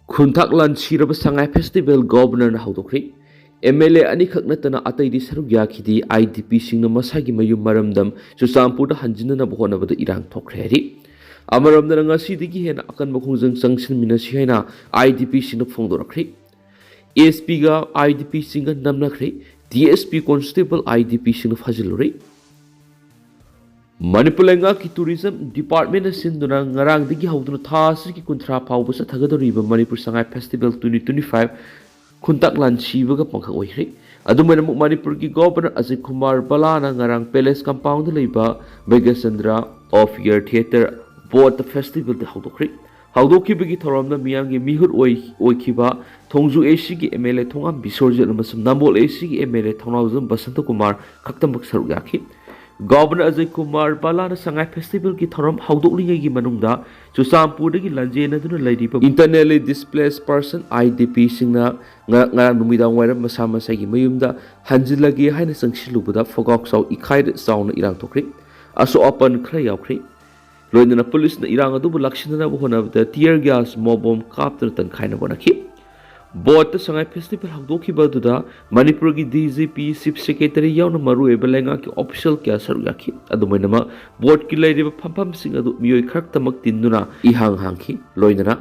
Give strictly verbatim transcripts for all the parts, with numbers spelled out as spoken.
ꯈꯨꯟꯇꯥꯛ ꯂꯥꯟꯁꯤꯔꯕ ꯁꯉꯥꯏ ꯐꯦꯁꯇꯤꯚꯦꯜ ꯒꯣꯚꯔꯅꯔꯅ ꯍꯧꯗꯣꯛꯈ꯭ꯔꯦ꯫ ꯑꯦꯝ ꯑꯦꯜ ꯑꯦ ꯑꯅꯤꯈꯛ ꯅꯠꯇꯅ ꯑꯇꯩꯗꯤ ꯁꯔꯨꯛ ꯌꯥꯈꯤꯗꯦ꯫ ꯑꯥꯏ ꯗꯤ ꯄꯤꯁꯤꯡꯅ ꯃꯁꯥꯒꯤ ꯃꯌꯨꯝ ꯃꯔꯝꯗꯝ ꯆꯨꯔꯆꯥꯟꯄꯨꯔꯗ ꯍꯟꯖꯤꯟꯅꯅꯕ ꯍꯣꯠꯅꯕꯗ ꯏꯔꯥꯡ ꯊꯣꯛꯈ꯭ꯔꯦ ꯍꯥꯏꯔꯤ꯫ ꯑꯃꯔꯣꯝꯗꯅ ꯉꯁꯤꯗꯒꯤ ꯍꯦꯟꯅ ꯑꯀꯟꯕ ꯈꯣꯡꯖꯪ ꯆꯪꯁꯤꯟꯃꯤꯟꯅꯁꯤ ꯍꯥꯏꯅ ꯑꯥꯏ ꯗꯤ ꯄꯤꯁꯤꯡꯅ ꯐꯣꯡꯗꯣꯔꯛꯈ꯭ꯔꯦ꯫ ꯑꯦꯁ ꯄꯤꯒ I D ꯄꯤꯁꯤꯡꯒ ꯅꯝꯅꯈ꯭ꯔꯦ꯫ D S P constable I D ꯄꯤꯁꯤꯡꯅ ꯐꯥꯖꯤꯜꯂꯨꯔꯦ꯫ Manipur ꯂꯩꯉꯥꯛꯀꯤ ꯇꯨꯔꯤꯖꯝ ꯗꯤꯄꯥꯔꯠꯃꯦꯟꯅ ꯁꯤꯟꯗꯨꯅ ꯉꯔꯥꯡꯗꯒꯤ ꯍꯧꯗꯨꯅ ꯊꯥ ꯑꯁꯤꯒꯤ ꯀꯨꯟꯊ꯭ꯔꯥ ꯐꯥꯎꯕ ꯆꯠꯊꯒꯗꯧꯔꯤꯕ Manipur Sangai festival twenty twenty five ꯈꯨꯟꯇꯥꯛ ꯂꯥꯟꯁꯤꯕꯒ ꯄꯥꯡꯈꯛ ꯑꯣꯏꯈ꯭ꯔꯦ꯫ ꯑꯗꯨꯃꯥꯏꯅꯃꯛ ꯃꯅꯤꯄꯨꯔꯒꯤ ꯒꯣꯚꯔꯅꯔ ꯑꯖꯤꯠ ꯀꯨꯃꯥꯔ ꯕꯂꯥꯅ ꯉꯔꯥꯡ ꯄꯦꯂꯦꯁ ꯀꯝꯄꯥꯎꯟꯗ ꯂꯩꯕ ꯚꯩꯒ꯭ꯌꯆꯟꯗ꯭ꯔ ꯑꯣꯐ ꯏꯌꯔ ꯊꯤꯌꯦꯇꯔ ꯕꯣꯠꯇ ꯐꯦꯁꯇꯤꯚꯦꯜꯗ ꯍꯧꯗꯣꯛꯈ꯭ꯔꯦ꯫ ꯍꯧꯗꯣꯛꯈꯤꯕꯒꯤ ꯊꯧꯔꯝꯗ ꯃꯤꯌꯥꯝꯒꯤ ꯃꯤꯍꯨꯠ ꯑꯣꯏ-, ꯑꯣꯏꯈꯤꯕ ꯊꯣꯡꯖꯨ ꯑꯦ ꯁꯤꯒꯤ ꯑꯦꯝ ꯑꯦꯜ ꯑꯦ ꯊꯣꯉꯥꯝ ꯕꯤꯁꯣꯔꯖꯤꯠ ꯑꯃꯁꯨꯡ ꯅꯝꯕꯣꯜ ꯑꯦ ꯁꯤꯒꯤ M L A Thounaojam Basanta Kumar ꯈꯛꯇꯃꯛ ꯁꯔꯨꯛ ꯌꯥꯈꯤ꯫ ꯒꯣꯚꯔꯅꯔ ꯑꯖꯤꯠ ꯀꯨꯃꯥꯔ ꯕꯂꯥꯅ ꯁꯉꯥꯏ ꯐꯦꯁꯇꯤꯚꯦꯜꯒꯤ ꯊꯧꯔꯝ ꯍꯧꯗꯣꯛꯂꯤꯉꯩꯒꯤ ꯃꯅꯨꯡꯗ ꯆꯨꯔꯆꯥꯟꯄꯨꯔꯗꯒꯤ ꯂꯥꯟꯖꯦꯟꯅꯗꯨꯅ ꯂꯩꯔꯤꯕ internally displaced person, I D ꯄꯤꯁꯤꯡꯅ ꯉ-, ꯉꯔꯥꯡ ꯅꯨꯃꯤꯗꯥꯡ ꯋꯥꯏꯔꯝ ꯃꯁꯥ ꯃꯁꯥꯒꯤ ꯃꯌꯨꯝꯗ ꯍꯟꯖꯤꯜꯂꯒꯦ ꯍꯥꯏꯅ ꯆꯪꯁꯤꯜꯂꯨꯕꯗ ꯐꯣꯒꯥꯛ ꯆꯥꯎ ꯏꯈꯥꯏꯗ ꯆꯥꯎꯅ ꯏꯔꯥꯡ ꯊꯣꯛꯈ꯭ꯔꯦ꯫ ꯑꯁꯣꯛ ꯑꯄꯟ ꯈꯔ ꯌꯥꯎꯈ꯭ꯔꯦ꯫ ꯂꯣꯏꯅꯅ ꯄꯨꯂꯤꯁꯅ ꯏꯔꯥꯡ ꯑꯗꯨꯕꯨ ꯂꯥꯛꯁꯤꯟꯅꯅꯕ ꯍꯣꯠꯅꯕꯗ tear gas, mob bomb ꯀꯥꯞꯇꯨꯅ ꯇꯟꯈꯥꯏꯅꯕ ꯍꯣꯠꯅꯈꯤ꯫ ꯕꯣꯠꯇ ꯁꯉꯥꯏ ꯐꯦꯁꯇꯤꯚꯦꯜ ꯍꯧꯗꯣꯛꯈꯤꯕ ꯑꯗꯨꯗ ꯃꯅꯤꯄꯨꯔꯒꯤ D G P, chief secretary ꯌꯥꯎꯅ ꯃꯔꯨꯑꯣꯏꯕ ꯂꯩꯉꯥꯛꯀꯤ ꯑꯣꯐꯤꯁꯤꯌꯦꯜ ꯀꯌꯥ ꯁꯔꯨꯛ ꯌꯥꯈꯤ꯫ ꯑꯗꯨꯃꯥꯏꯅꯃꯛ ꯕꯣꯠꯀꯤ ꯂꯩꯔꯤꯕ ꯐꯝꯐꯝꯁꯤꯡ ꯑꯗꯨ ꯃꯤꯑꯣꯏ ꯈꯔꯇꯃꯛ ꯇꯤꯟꯗꯨꯅ ꯏꯍꯥꯡ ꯍꯥꯡꯈꯤ꯫ ꯂꯣꯏꯅꯅ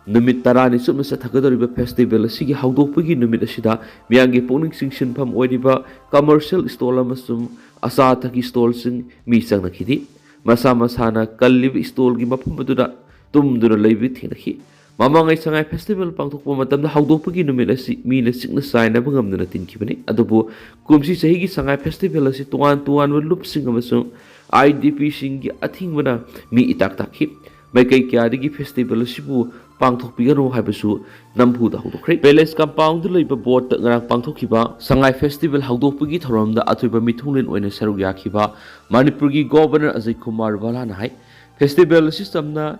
ꯅꯨꯃꯤꯠ ꯇꯔꯥꯅꯤ ꯆꯨꯞꯅ ꯆꯠꯊꯒꯗꯧꯔꯤꯕ ꯐꯦꯁꯇꯤꯚꯦꯜ ꯑꯁꯤꯒꯤ ꯍꯧꯗꯣꯛꯄꯒꯤ ꯅꯨꯃꯤꯠ ꯑꯁꯤꯗ ꯃꯤꯌꯥꯝꯒꯤ ꯄꯨꯛꯅꯤꯡ ꯆꯤꯡꯁꯤꯟꯐꯝ ꯑꯣꯏꯔꯤꯕ ꯀꯃꯔꯁꯤꯌꯦꯜ ꯁ꯭ꯇꯣꯜ ꯑꯃꯁꯨꯡ ꯑꯆꯥ ꯑꯊꯛꯀꯤ ꯁ꯭ꯇꯣꯜꯁꯤꯡ ꯃꯤ ꯆꯪꯅꯈꯤꯗꯦ꯫ ꯃꯁꯥ ꯃꯁꯥꯅ ꯀꯜꯂꯤꯕ ꯁ꯭ꯇꯣꯜꯒꯤ ꯃꯐꯝ ꯑꯗꯨꯗ ꯇꯨꯝꯗꯨꯅ ꯂꯩꯕ ꯊꯦꯡꯅꯈꯤ꯫ ꯃꯃꯥꯡꯉꯩ ꯁꯉꯥꯏ ꯐꯦꯁꯇꯤꯚꯦꯜ ꯄꯥꯡꯊꯣꯛꯄ ꯃꯇꯝꯗ ꯍꯧꯗꯣꯛꯄꯒꯤ ꯅꯨꯃꯤꯠ ꯑꯁꯤ ꯃꯤꯅ ꯆꯤꯛꯅ ꯆꯥꯏꯅꯕ ꯉꯝꯗꯅ ꯇꯤꯟꯈꯤꯕꯅꯤ꯫ ꯑꯗꯨꯕꯨ ꯀꯨꯝꯁꯤ ꯆꯍꯤꯒꯤ ꯁꯉꯥꯏ ꯐꯦꯁꯇꯤꯚꯦꯜ ꯑꯁꯤ ꯇꯣꯉꯥꯟ ꯇꯣꯉꯥꯟꯕ ꯂꯨꯞꯁꯤꯡ ꯑꯃꯁꯨꯡ ꯑꯥꯏ ꯗꯤ ꯄꯤꯁꯤꯡꯒꯤ ꯑꯊꯤꯡꯕꯅ ꯃꯤ ꯏꯇꯥꯛ ꯇꯥꯛꯈꯤ꯫ ꯃꯥꯏꯀꯩ ꯀꯌꯥꯗꯒꯤ ꯐꯦꯁꯇꯤꯚꯦꯜ ꯑꯁꯤꯕꯨ ꯄꯥꯡꯊꯣꯛꯄꯤꯒꯅꯨ ꯍꯥꯏꯕꯁꯨ ꯅꯝꯐꯨꯗ ꯍꯧꯗꯣꯛꯈ꯭ꯔꯦ꯫ ꯄꯦꯂꯦꯁ ꯀꯝꯄꯥꯎꯟꯗ ꯂꯩꯕ ꯕꯣꯠꯇ ꯉꯔꯥꯡ ꯄꯥꯡꯊꯣꯛꯈꯤꯕ ꯁꯉꯥꯏ ꯐꯦꯁꯇꯤꯚꯦꯜ ꯍꯧꯗꯣꯛꯄꯒꯤ ꯊꯧꯔꯝꯗ ꯑꯊꯣꯏꯕ ꯃꯤꯊꯨꯡꯂꯦꯟ ꯑꯣꯏꯅ ꯁꯔꯨꯛ ꯌꯥꯈꯤꯕ ꯃꯅꯤꯄꯨꯔꯒꯤ ꯒꯣꯚꯔꯅꯔ ꯑꯖꯤꯠ ꯀꯨꯃꯥꯔ ꯕꯂꯥꯅ ꯍꯥꯏ, ꯐꯦꯁꯇꯤꯚꯦꯜ ꯑꯁꯤ ꯆꯝꯅ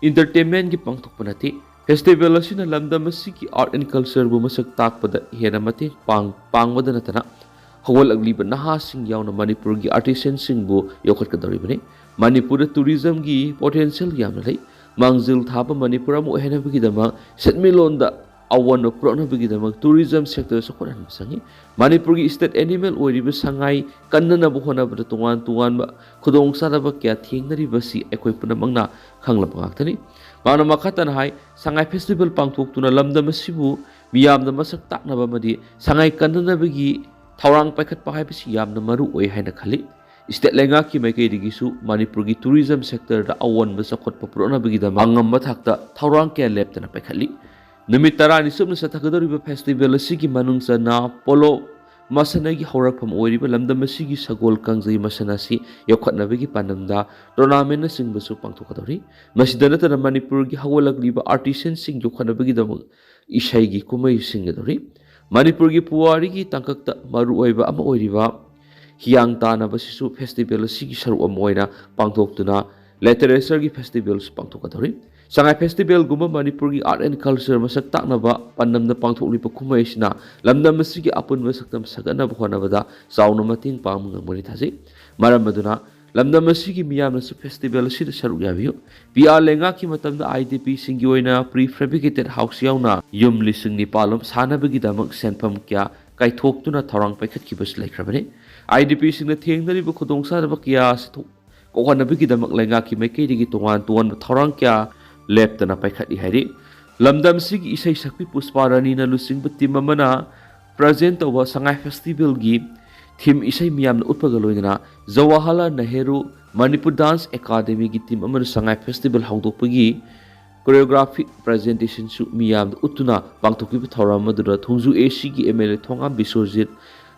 entertainmentꯀꯤ ꯄꯥꯡꯊꯣꯛꯄ ꯅꯠꯇꯦ꯫ ꯐꯦꯁꯇꯤꯚꯦꯜ ꯑꯁꯤꯅ ꯂꯝꯗꯝ ꯑꯁꯤꯒꯤ art and cultureꯕꯨ ꯃꯁꯛ ꯇꯥꯛꯄꯗ ꯍꯦꯟꯅ ꯃꯇꯦꯡ ꯄꯥꯡ-, ꯄꯥꯡꯕꯗ ꯅꯠꯇꯅ ꯍꯧꯒꯠꯂꯛꯂꯤꯕ ꯅꯍꯥꯁꯤꯡ ꯌꯥꯎꯅ ꯃꯅꯤꯄꯨꯔꯒꯤ artisanꯁꯤꯡꯕꯨ ꯌꯣꯛꯈꯠꯀꯗꯧꯔꯤꯕꯅꯤ꯫ ꯃꯅꯤꯄꯨꯔꯗ tourismꯒꯤ potential ꯌꯥꯝꯅ ꯂꯩ꯫ ꯃꯥꯡꯖꯤꯜ ꯊꯥꯕ ꯃꯅꯤꯄꯨꯔ ꯑꯃ ꯑꯣꯏꯍꯟꯅꯕꯒꯤꯗꯃꯛ ꯁꯦꯟꯃꯤꯠꯂꯣꯟꯗ ꯑꯑꯣꯟꯕ ꯄꯨꯔꯛꯅꯕꯒꯤꯗꯃꯛ tourism sector ꯆꯥꯎꯈꯠꯍꯟꯕ ꯆꯪꯏ꯫ ꯃꯅꯤꯄꯨꯔꯒꯤ state animal ꯑꯣꯏꯔꯤꯕ ꯁꯉꯥꯏ ꯀꯟꯅꯅꯕ ꯍꯣꯠꯅꯕꯗ ꯇꯣꯉꯥꯟ ꯇꯣꯉꯥꯟꯕ ꯈꯨꯗꯣꯡꯆꯥꯗꯕ ꯀꯌꯥ ꯊꯦꯡꯅꯔꯤꯕꯁꯤ ꯑꯩꯈꯣꯏ ꯄꯨꯝꯅꯃꯛꯅ ꯈꯪꯂꯕ ꯉꯥꯛꯇꯅꯤ꯫ ꯃꯍꯥꯛꯅ ꯃꯈꯥ ꯇꯥꯅ ꯍꯥꯏ, ꯁꯉꯥꯏ festival ꯄꯥꯡꯊꯣꯛꯇꯨꯅ ꯂꯝꯗꯝ ꯑꯁꯤꯕꯨ ꯃꯤꯌꯥꯝꯗ ꯃꯁꯛ ꯇꯥꯛꯅꯕ ꯑꯃꯗꯤ ꯁꯉꯥꯏ ꯀꯟꯅꯅꯕꯒꯤ ꯊꯧꯔꯥꯡ ꯄꯥꯏꯈꯠꯄ ꯍꯥꯏꯕꯁꯤ ꯌꯥꯝꯅ ꯃꯔꯨ ꯑꯣꯏ ꯍꯥꯏꯅ ꯈꯜꯂꯤ꯫ State ꯂꯩꯉꯥꯛꯀꯤ ꯃꯥꯏꯀꯩꯗꯒꯤꯁꯨ ꯃꯅꯤꯄꯨꯔꯒꯤ tourism sector ꯗ ꯑꯑꯣꯟꯕ ꯆꯥꯎꯈꯠꯄ ꯄꯨꯔꯛꯅꯕꯒꯤꯗꯃꯛ ꯑꯉꯝꯕ ꯊꯥꯛꯇ ꯊꯧꯔꯥꯡ ꯀꯌꯥ ꯂꯦꯞꯇꯅ ꯄꯥꯏꯈꯠꯂꯤ꯫ ꯅꯨꯃꯤꯠ ꯇꯔꯥꯅꯤ ꯆꯨꯞꯅ ꯆꯠꯊꯒꯗꯧꯔꯤꯕ festival ꯑꯁꯤꯒꯤ ꯃꯅꯨꯡ ꯆꯟꯅ ꯄꯣꯂꯣ ꯃꯁꯥꯟꯅꯒꯤ ꯍꯧꯔꯛꯐꯝ ꯑꯣꯏꯔꯤꯕ ꯂꯝꯗꯝ ꯑꯁꯤꯒꯤ ꯁꯒꯣꯜ ꯀꯥꯡꯖꯩ ꯃꯁꯥꯟꯅ ꯑꯁꯤ ꯌꯣꯛꯈꯠꯅꯕꯒꯤ ꯄꯥꯟꯗꯝꯗ tournament ꯅꯆꯤꯡꯕꯁꯨ ꯄꯥꯡꯊꯣꯛꯀꯗꯧꯔꯤ꯫ ꯃꯁꯤꯗ ꯅꯠꯇꯅ ꯃꯅꯤꯄꯨꯔꯒꯤ ꯍꯧꯒꯠꯂꯛꯂꯤꯕ artisan ꯁꯤꯡ ꯌꯣꯛꯈꯠꯅꯕꯒꯤꯗꯃꯛ ꯏꯁꯩꯒꯤ ꯀꯨꯝꯍꯩ ꯁꯤꯟꯒꯗꯧꯔꯤ꯫ ꯃꯅꯤꯄꯨꯔꯒꯤ ꯄꯨꯋꯥꯔꯤꯒꯤ ꯇꯥꯡꯀꯛꯇ ꯃꯔꯨꯑꯣꯏꯕ ꯑꯃ ꯑꯣꯏꯔꯤꯕ ꯍꯤꯌꯥꯡ ꯇꯥꯟꯅꯕꯁꯤꯁꯨ festival ꯑꯁꯤꯒꯤ ꯁꯔꯨꯛ ꯑꯃ ꯑꯣꯏꯅ ꯄꯥꯡꯊꯣꯛꯇꯨꯅ literature ꯒꯤ festival ꯁꯨ ꯄꯥꯡꯊꯣꯛꯀꯗꯧꯔꯤ꯫ ꯁꯉꯥꯏ festival ꯒꯨꯝꯕ ꯃꯅꯤꯄꯨꯔꯒꯤ art and culture ꯃꯁꯛ ꯇꯥꯛꯅꯕ ꯄꯥꯟꯗꯝꯗ ꯄꯥꯡꯊꯣꯛꯂꯤꯕ ꯀꯨꯝꯍꯩ ꯑꯁꯤꯅ ꯂꯝꯗꯝ ꯑꯁꯤꯒꯤ ꯑꯄꯨꯟꯕ ꯁꯛꯇꯝ ꯁꯥꯒꯠꯅꯕ ꯍꯣꯠꯅꯕꯗ ꯆꯥꯎꯅ ꯃꯇꯦꯡ ꯄꯥꯡꯕ ꯉꯝꯒꯅꯤ ꯊꯥꯖꯩ꯫ ꯃꯔꯝ ꯑꯗꯨꯅ ꯂꯝꯗꯝ ꯑꯁꯤꯒꯤ ꯃꯤꯌꯥꯝꯅꯁꯨ festival ꯑꯁꯤꯗ ꯁꯔꯨꯛ ꯌꯥꯕꯤꯌꯨ꯫ ꯄꯤ ꯑꯥꯔ ꯂꯩꯉꯥꯛꯀꯤ ꯃꯇꯝꯗ IDP ꯁꯤꯡꯒꯤ ꯑꯣꯏꯅ prefabricated house ꯌꯥꯎꯅ ꯌꯨꯝ ꯂꯤꯁꯤꯡ ꯅꯤꯄꯥꯜ ꯂꯣꯝ ꯁꯥꯅꯕꯒꯤꯗꯃꯛ ꯁꯦꯟꯐꯝ ꯀꯌꯥ ꯀꯥꯏꯊꯣꯛꯇꯨꯅ ꯊꯧꯔꯥꯡ ꯄꯥꯏꯈꯠꯈꯤꯕꯁꯨ ꯂꯩꯈ꯭ꯔꯕꯅꯤ꯫ IDP ꯁꯤꯡꯅ ꯊꯦꯡꯅꯔꯤꯕ ꯈꯨꯗꯣꯡꯆꯥꯗꯕ ꯀꯌꯥ ꯑꯁꯤ ꯊꯣꯛ-, ꯀꯣꯛꯍꯟꯅꯕꯒꯤꯗꯃꯛ ꯂꯩꯉꯥꯛꯀꯤ ꯃꯥꯏꯀꯩꯗꯒꯤ ꯇꯣꯉꯥꯟ ꯇꯣꯉꯥꯟꯕ ꯊꯧꯔꯥꯡ ꯀꯌꯥ ꯂꯦꯞꯇꯅ ꯄꯥꯏꯈꯠꯂꯤ ꯍꯥꯏꯔꯤ꯫ ꯂꯝꯗꯝꯁꯤꯒꯤ ꯏꯁꯩ ꯁꯛꯄꯤ ꯄꯨꯁꯄꯥ ꯔꯥꯅꯤꯅ ꯂꯨꯆꯤꯡꯕ team ꯑꯃꯅ present ꯇꯧꯕ ꯁꯉꯥꯏ festival ꯒꯤ theme ꯏꯁꯩ ꯃꯤꯌꯥꯝꯅ ꯎꯠꯄꯒ ꯂꯣꯏꯅꯅ ꯖꯋꯥꯍꯔꯂꯥꯜ ꯅꯦꯍꯔꯨ ꯃꯅꯤꯄꯨꯔ dance academy ꯒꯤ team ꯑꯃꯅ ꯁꯉꯥꯏ festival ꯍꯧꯗꯣꯛꯄꯒꯤ choreographic presentation ꯁꯨ ꯃꯤꯌꯥꯝꯗ ꯎꯠꯇꯨꯅ ꯄꯥꯡꯊꯣꯛꯈꯤꯕ ꯊꯧꯔꯝ ꯑꯗꯨꯗ ꯊꯣꯡꯖꯨ AC ꯒꯤ MLA ꯊꯣꯉꯥꯝ ꯕꯤꯁ꯭ꯋꯖꯤꯠ,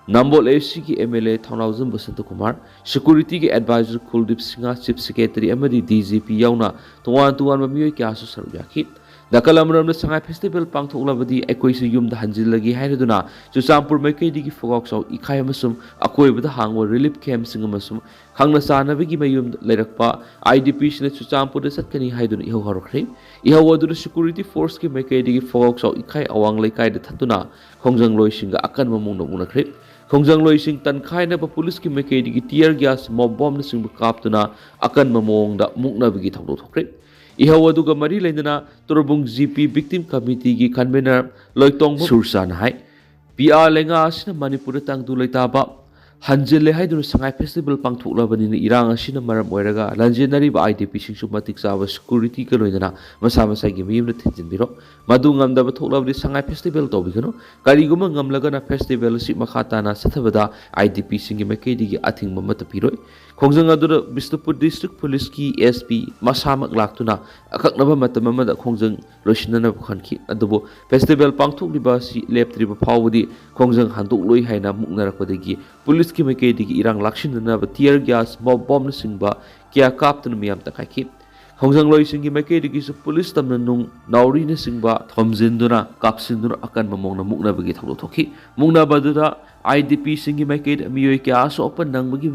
ꯅꯝꯕꯣꯜ AC ꯒꯤ MLA ꯊꯧꯅꯥꯎꯖꯝ ꯕꯁꯟꯇ ꯀꯨꯃꯥꯔ, security ꯒꯤ advisor ꯀꯨꯜꯗꯤꯞ ꯁꯤꯡꯍ, chief secretary ꯑꯃꯗꯤ DGP ꯌꯥꯎꯅ ꯇꯣꯉꯥꯟ ꯇꯣꯉꯥꯟꯕ ꯃꯤꯑꯣꯏ ꯀꯌꯥꯁꯨ ꯁꯔꯨꯛ ꯌꯥꯈꯤ꯫ ꯅꯥꯀꯜ ꯑꯃꯔꯣꯝꯗ ꯁꯉꯥꯏ festival ꯄꯥꯡꯊꯣꯛꯂꯕꯗꯤ ꯑꯩꯈꯣꯏꯁꯨ ꯌꯨꯝꯗ ꯍꯟꯖꯤꯜꯂꯒꯦ ꯍꯥꯏꯔꯗꯨꯅ ꯆꯨꯔꯆꯥꯟꯄꯨꯔ ꯃꯥꯏꯀꯩꯗꯒꯤ ꯐꯣꯒꯥꯎ ꯆꯥꯎ ꯏꯈꯥꯏ ꯑꯃꯁꯨꯡ ꯑꯀꯣꯏꯕꯗ ꯍꯥꯡꯕ relief camp ꯁꯤꯡ ꯑꯃꯁꯨꯡ ꯈꯪꯅ ꯆꯥꯟꯅꯕꯒꯤ ꯃꯌꯨꯝꯗ ꯂꯩꯔꯛꯄ IDP ꯁꯤꯡꯅ ꯆꯨꯔꯆꯥꯟꯄꯨꯔꯗ ꯆꯠꯀꯅꯤ ꯍꯥꯏꯗꯨꯅ ꯏꯍꯧ ꯍꯧꯔꯛꯈ꯭ꯔꯦ꯫ ꯏꯍꯧ ꯑꯗꯨꯅ security force ꯀꯤ ꯃꯥꯏꯀꯩꯗꯒꯤ ꯐꯣꯒꯥꯎ ꯆꯥꯎ ꯏꯈꯥꯏ ꯑꯋꯥꯡ ꯂꯩꯀꯥꯏꯗ ꯊꯠꯇꯨꯅ ꯈꯣꯡꯖꯪꯂꯣꯏꯁꯤꯡꯒ ꯑꯀꯟꯕ ꯃꯑꯣꯡꯗ ꯃꯨꯛꯅꯈ꯭ꯔꯦ꯫ ꯈꯣꯡꯖꯪꯂꯣꯏꯁꯤꯡ ꯇꯟꯈꯥꯏꯅꯕ ꯄꯨꯂꯤꯁꯀꯤ ꯃꯥꯏꯀꯩꯗꯒꯤ tear gas, mob bomb ꯅꯆꯤꯡꯕ ꯀꯥꯞꯇꯨꯅ ꯑꯀꯟꯕ ꯃꯑꯣꯡꯗ ꯃꯨꯛꯅꯕꯒꯤ ꯊꯧꯗꯣꯛ ꯊꯣꯛꯈ꯭ꯔꯦ꯫ ꯏꯍꯧ ꯑꯗꯨꯒ ꯃꯔꯤ ꯂꯩꯅꯅ ꯇꯣꯔꯕꯨꯡ ꯖꯤ ꯄꯤ ꯚꯤꯛꯇꯤꯝ ꯀꯃꯤꯇꯤꯒꯤ ꯀꯟꯚꯦꯅꯔ ꯂꯣꯏꯇꯣꯡꯕ ꯁꯨꯔꯆꯥꯅ ꯍꯥꯏ, ꯄꯤ ꯑꯥꯔ ꯂꯩꯉꯥꯛ ꯑꯁꯤꯅ ꯃꯅꯤꯄꯨꯔꯗ ꯇꯪꯗꯨ ꯂꯩꯇꯥꯕ ꯍꯟꯖꯤꯜꯂꯦ ꯍꯥꯏꯗꯨꯅ ꯁꯉꯥꯏ ꯐꯦꯁꯇꯤꯚꯦꯜ ꯄꯥꯡꯊꯣꯛꯂꯕꯅꯤꯅ ꯏꯔꯥꯡ ꯑꯁꯤꯅ ꯃꯔꯝ ꯑꯣꯏꯔꯒ ꯂꯥꯟꯖꯦꯟꯅꯔꯤꯕ ꯑꯥꯏ ꯗꯤ ꯄꯤꯁꯤꯡꯁꯨ ꯃꯇꯤꯛ ꯆꯥꯕ ꯁꯦꯀ꯭ꯌꯨꯔꯤꯇꯤꯒ ꯂꯣꯏꯅꯅ ꯃꯁꯥ ꯃꯁꯥꯒꯤ ꯃꯌꯨꯝꯗ ꯊꯤꯟꯖꯤꯟꯕꯤꯔꯣ꯫ ꯃꯗꯨ ꯉꯝꯗꯕ ꯊꯣꯛꯂꯕꯗꯤ ꯁꯉꯥꯏ ꯐꯦꯁꯇꯤꯚꯦꯜ ꯇꯧꯕꯤꯒꯅꯨ꯫ ꯀꯔꯤꯒꯨꯝꯕ ꯉꯝꯂꯒꯅ ꯐꯦꯁꯇꯤꯚꯦꯜ ꯑꯁꯤ ꯃꯈꯥ ꯇꯥꯅ ꯆꯠꯊꯕꯗ ꯑꯥꯏ ꯗꯤ ꯄꯤꯁꯤꯡꯒꯤ ꯃꯥꯏꯀꯩꯗꯒꯤ ꯑꯊꯤꯡꯕ ꯑꯃꯠꯇ ꯄꯤꯔꯣꯏ꯫ ꯈꯣꯡꯖꯪ ꯑꯗꯨꯗ ꯕꯤꯁꯅꯨꯄꯨꯔ ꯗꯤꯁꯇ꯭ꯔꯤꯛ ꯄꯨꯂꯤꯁꯀꯤ ꯑꯦꯁ ꯄꯤ ꯃꯁꯥꯃꯛ ꯂꯥꯛꯇꯨꯅ ꯑꯀꯛꯅꯕ ꯃꯇꯝ ꯑꯃꯗ ꯈꯣꯡꯖꯪ ꯂꯣꯏꯁꯤꯟꯅꯅꯕ ꯈꯟꯈꯤ꯫ ꯑꯗꯨꯕꯨ ꯐꯦꯁꯇꯤꯚꯦꯜ ꯄꯥꯡꯊꯣꯛꯂꯤꯕ ꯑꯁꯤ ꯂꯦꯞꯇ꯭ꯔꯤꯕ ꯐꯥꯎꯕꯗꯤ ꯈꯣꯡꯖꯪ ꯍꯟꯗꯣꯛꯂꯣꯏ ꯍꯥꯏꯅ ꯃꯨꯛꯅꯔꯛꯄꯗꯒꯤ ꯄꯨꯂꯤꯁꯀꯤ ꯃꯥꯏꯀꯩꯗꯒꯤ ꯏꯔꯥꯡ ꯂꯥꯛꯁꯤꯟꯅꯅꯕ ꯇꯤꯌꯔ ꯒ꯭ꯌꯥꯁ, ꯃꯣꯞ ꯕꯣꯝꯅꯆꯤꯡꯕ ꯀꯌꯥ ꯀꯥꯞꯇꯨꯅ ꯃꯤꯌꯥꯝ ꯇꯪꯈꯥꯏꯈꯤ꯫ ꯈꯣꯡꯖꯪꯂꯣꯏꯁꯤꯡꯒꯤ ꯃꯥꯏꯀꯩꯗꯒꯤꯁꯨ ꯄꯨꯂꯤꯁ ꯇꯝꯅ ꯅꯨꯡ, ꯅꯥꯎꯔꯤꯅꯆꯤꯡꯕ ꯊꯣꯝꯖꯤꯟꯗꯨꯅ, ꯀꯥꯞꯁꯤꯟꯗꯨꯅ ꯑꯀꯟꯕ ꯃꯑꯣꯡꯗ ꯃꯨꯛꯅꯕꯒꯤ ꯊꯧꯗꯣꯛ ꯊꯣꯛꯈꯤ꯫ ꯃꯨꯛꯅꯕ ꯑꯗꯨꯗ ꯑꯥꯏ ꯗꯤ ꯄꯤꯁꯤꯡꯒꯤ ꯃꯥꯏꯀꯩꯗ ꯃꯤꯑꯣꯏ ꯀꯌꯥ ꯑꯁꯣꯛ ꯑꯄꯟ ꯅꯪꯕꯒꯤ,